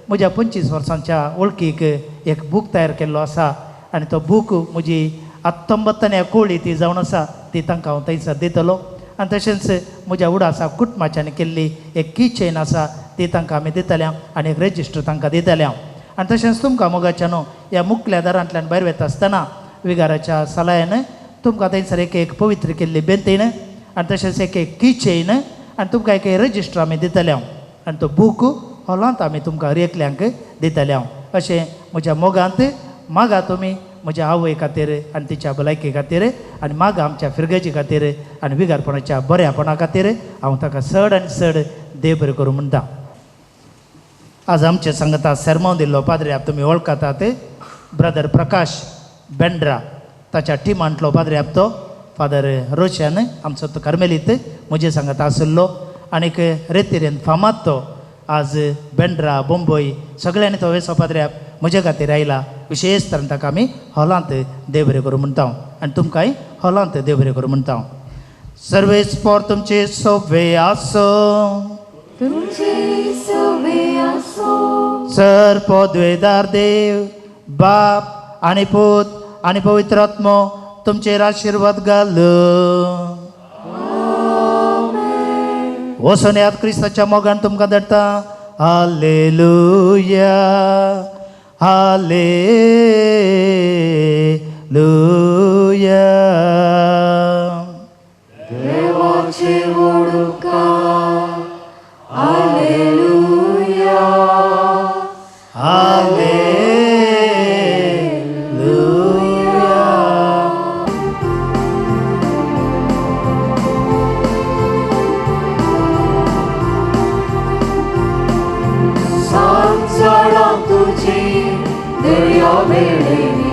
S2: म्हज्या 25 वर्सांच्या वळखीक एक बूक तयार केल्लो आसा आनी तो बूक म्हजी 19 कोळी ती जावन आसा, ती तांकां हांव थंयसर दितलो. आनी तशेंच म्हज्या उडासा कुटुंबाच्यान केल्ली एक की चेन आसा ती तांकां आमी दितले आनी एक रेजिस्टर तांकां दितले हांव. आनी तशेंच तुमकां मोगाच्यान ह्या मुखल्या दारांतल्यान भायर वता आसतना विगाराच्या सलायान तुमकां थंयसर एक एक पवित्र केल्ली बेंतीन आनी तशेंच एक एक की चेन आनी तुमकां एक रजिस्टर आमी दितले हांव आनी तो बूक हॉलांत आमी तुमकां हर एकल्यांक दितले हांव. अशें म्हज्या मोगांत मागा तुमी म्हज्या आवय खातीर आनी तिच्या भलायके खातीर आनी मागा आमच्या फिरगजी खातीर आनी विगारपणाच्या बऱ्यापणा खातीर हांव ताका चड आनी चड देव बरें करूं म्हणटा. आज आमचे सांगता सेर्मांव दिल्लो पाद्र्याप तुमी वळखतात, ब्रदर प्रकाश बेंड्रा, ताच्या टिमांतलो पाद्र्याप तो फादर रोशन आमचो तो कार्मेलीत म्हजे सांगता आशिल्लो आनीक रेतिरेन फामाद तो आज बेंड्रा बोंबय सगळ्यांनी तो वेसो पाद्र्याप म्हजे खातीर आयला. विशेश तरेन ताका आमी हॉलांत देव बरें करूं म्हणटा आनी तुमकांय हॉलांत देव बरें करूं म्हणटा. सर्वेस पोर तुमचे सोवे आसो,
S6: तुमचे सोवे आसो,
S2: सर पदवेदार देव बाप आनी पूत आनी पवित्र आत्मो तुमचेर आशिर्वाद घाल. वचून याद क्रिस्ताच्या मोगान तुमकां धाडटा. Hallelujah, hallelujah.
S6: देवाचे वडुकार हालेलुया.
S2: हालेलुया.
S6: सांजळां तुजी दर्या वेळेनी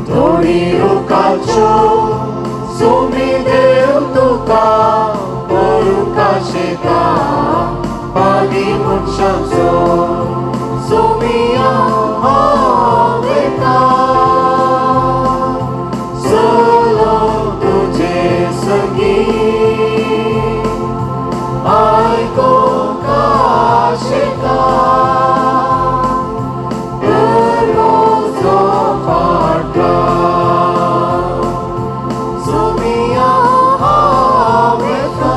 S6: थोडी रुखाच्यो सोमी देव तुका पळोवंक शेता पागी मनशांचो सोमिया हांव येता चलो तुजे संगीत आयकूंक आशेता दररोजो फाटला सोमिया हांव येता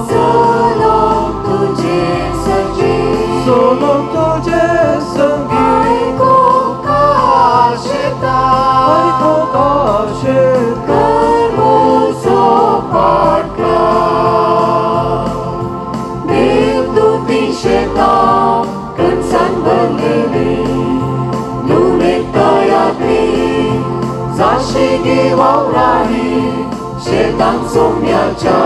S6: चलो तुजे संगीत
S11: चलो तुजे संगीत
S6: आयकूंक आशेता
S11: आयकूंक आशेता
S6: दररोजो फाटला देवदूती शेतां कणसान भरलेली लुणेक तयारी जाशी गे वावराडी शेतांत सोम्याच्या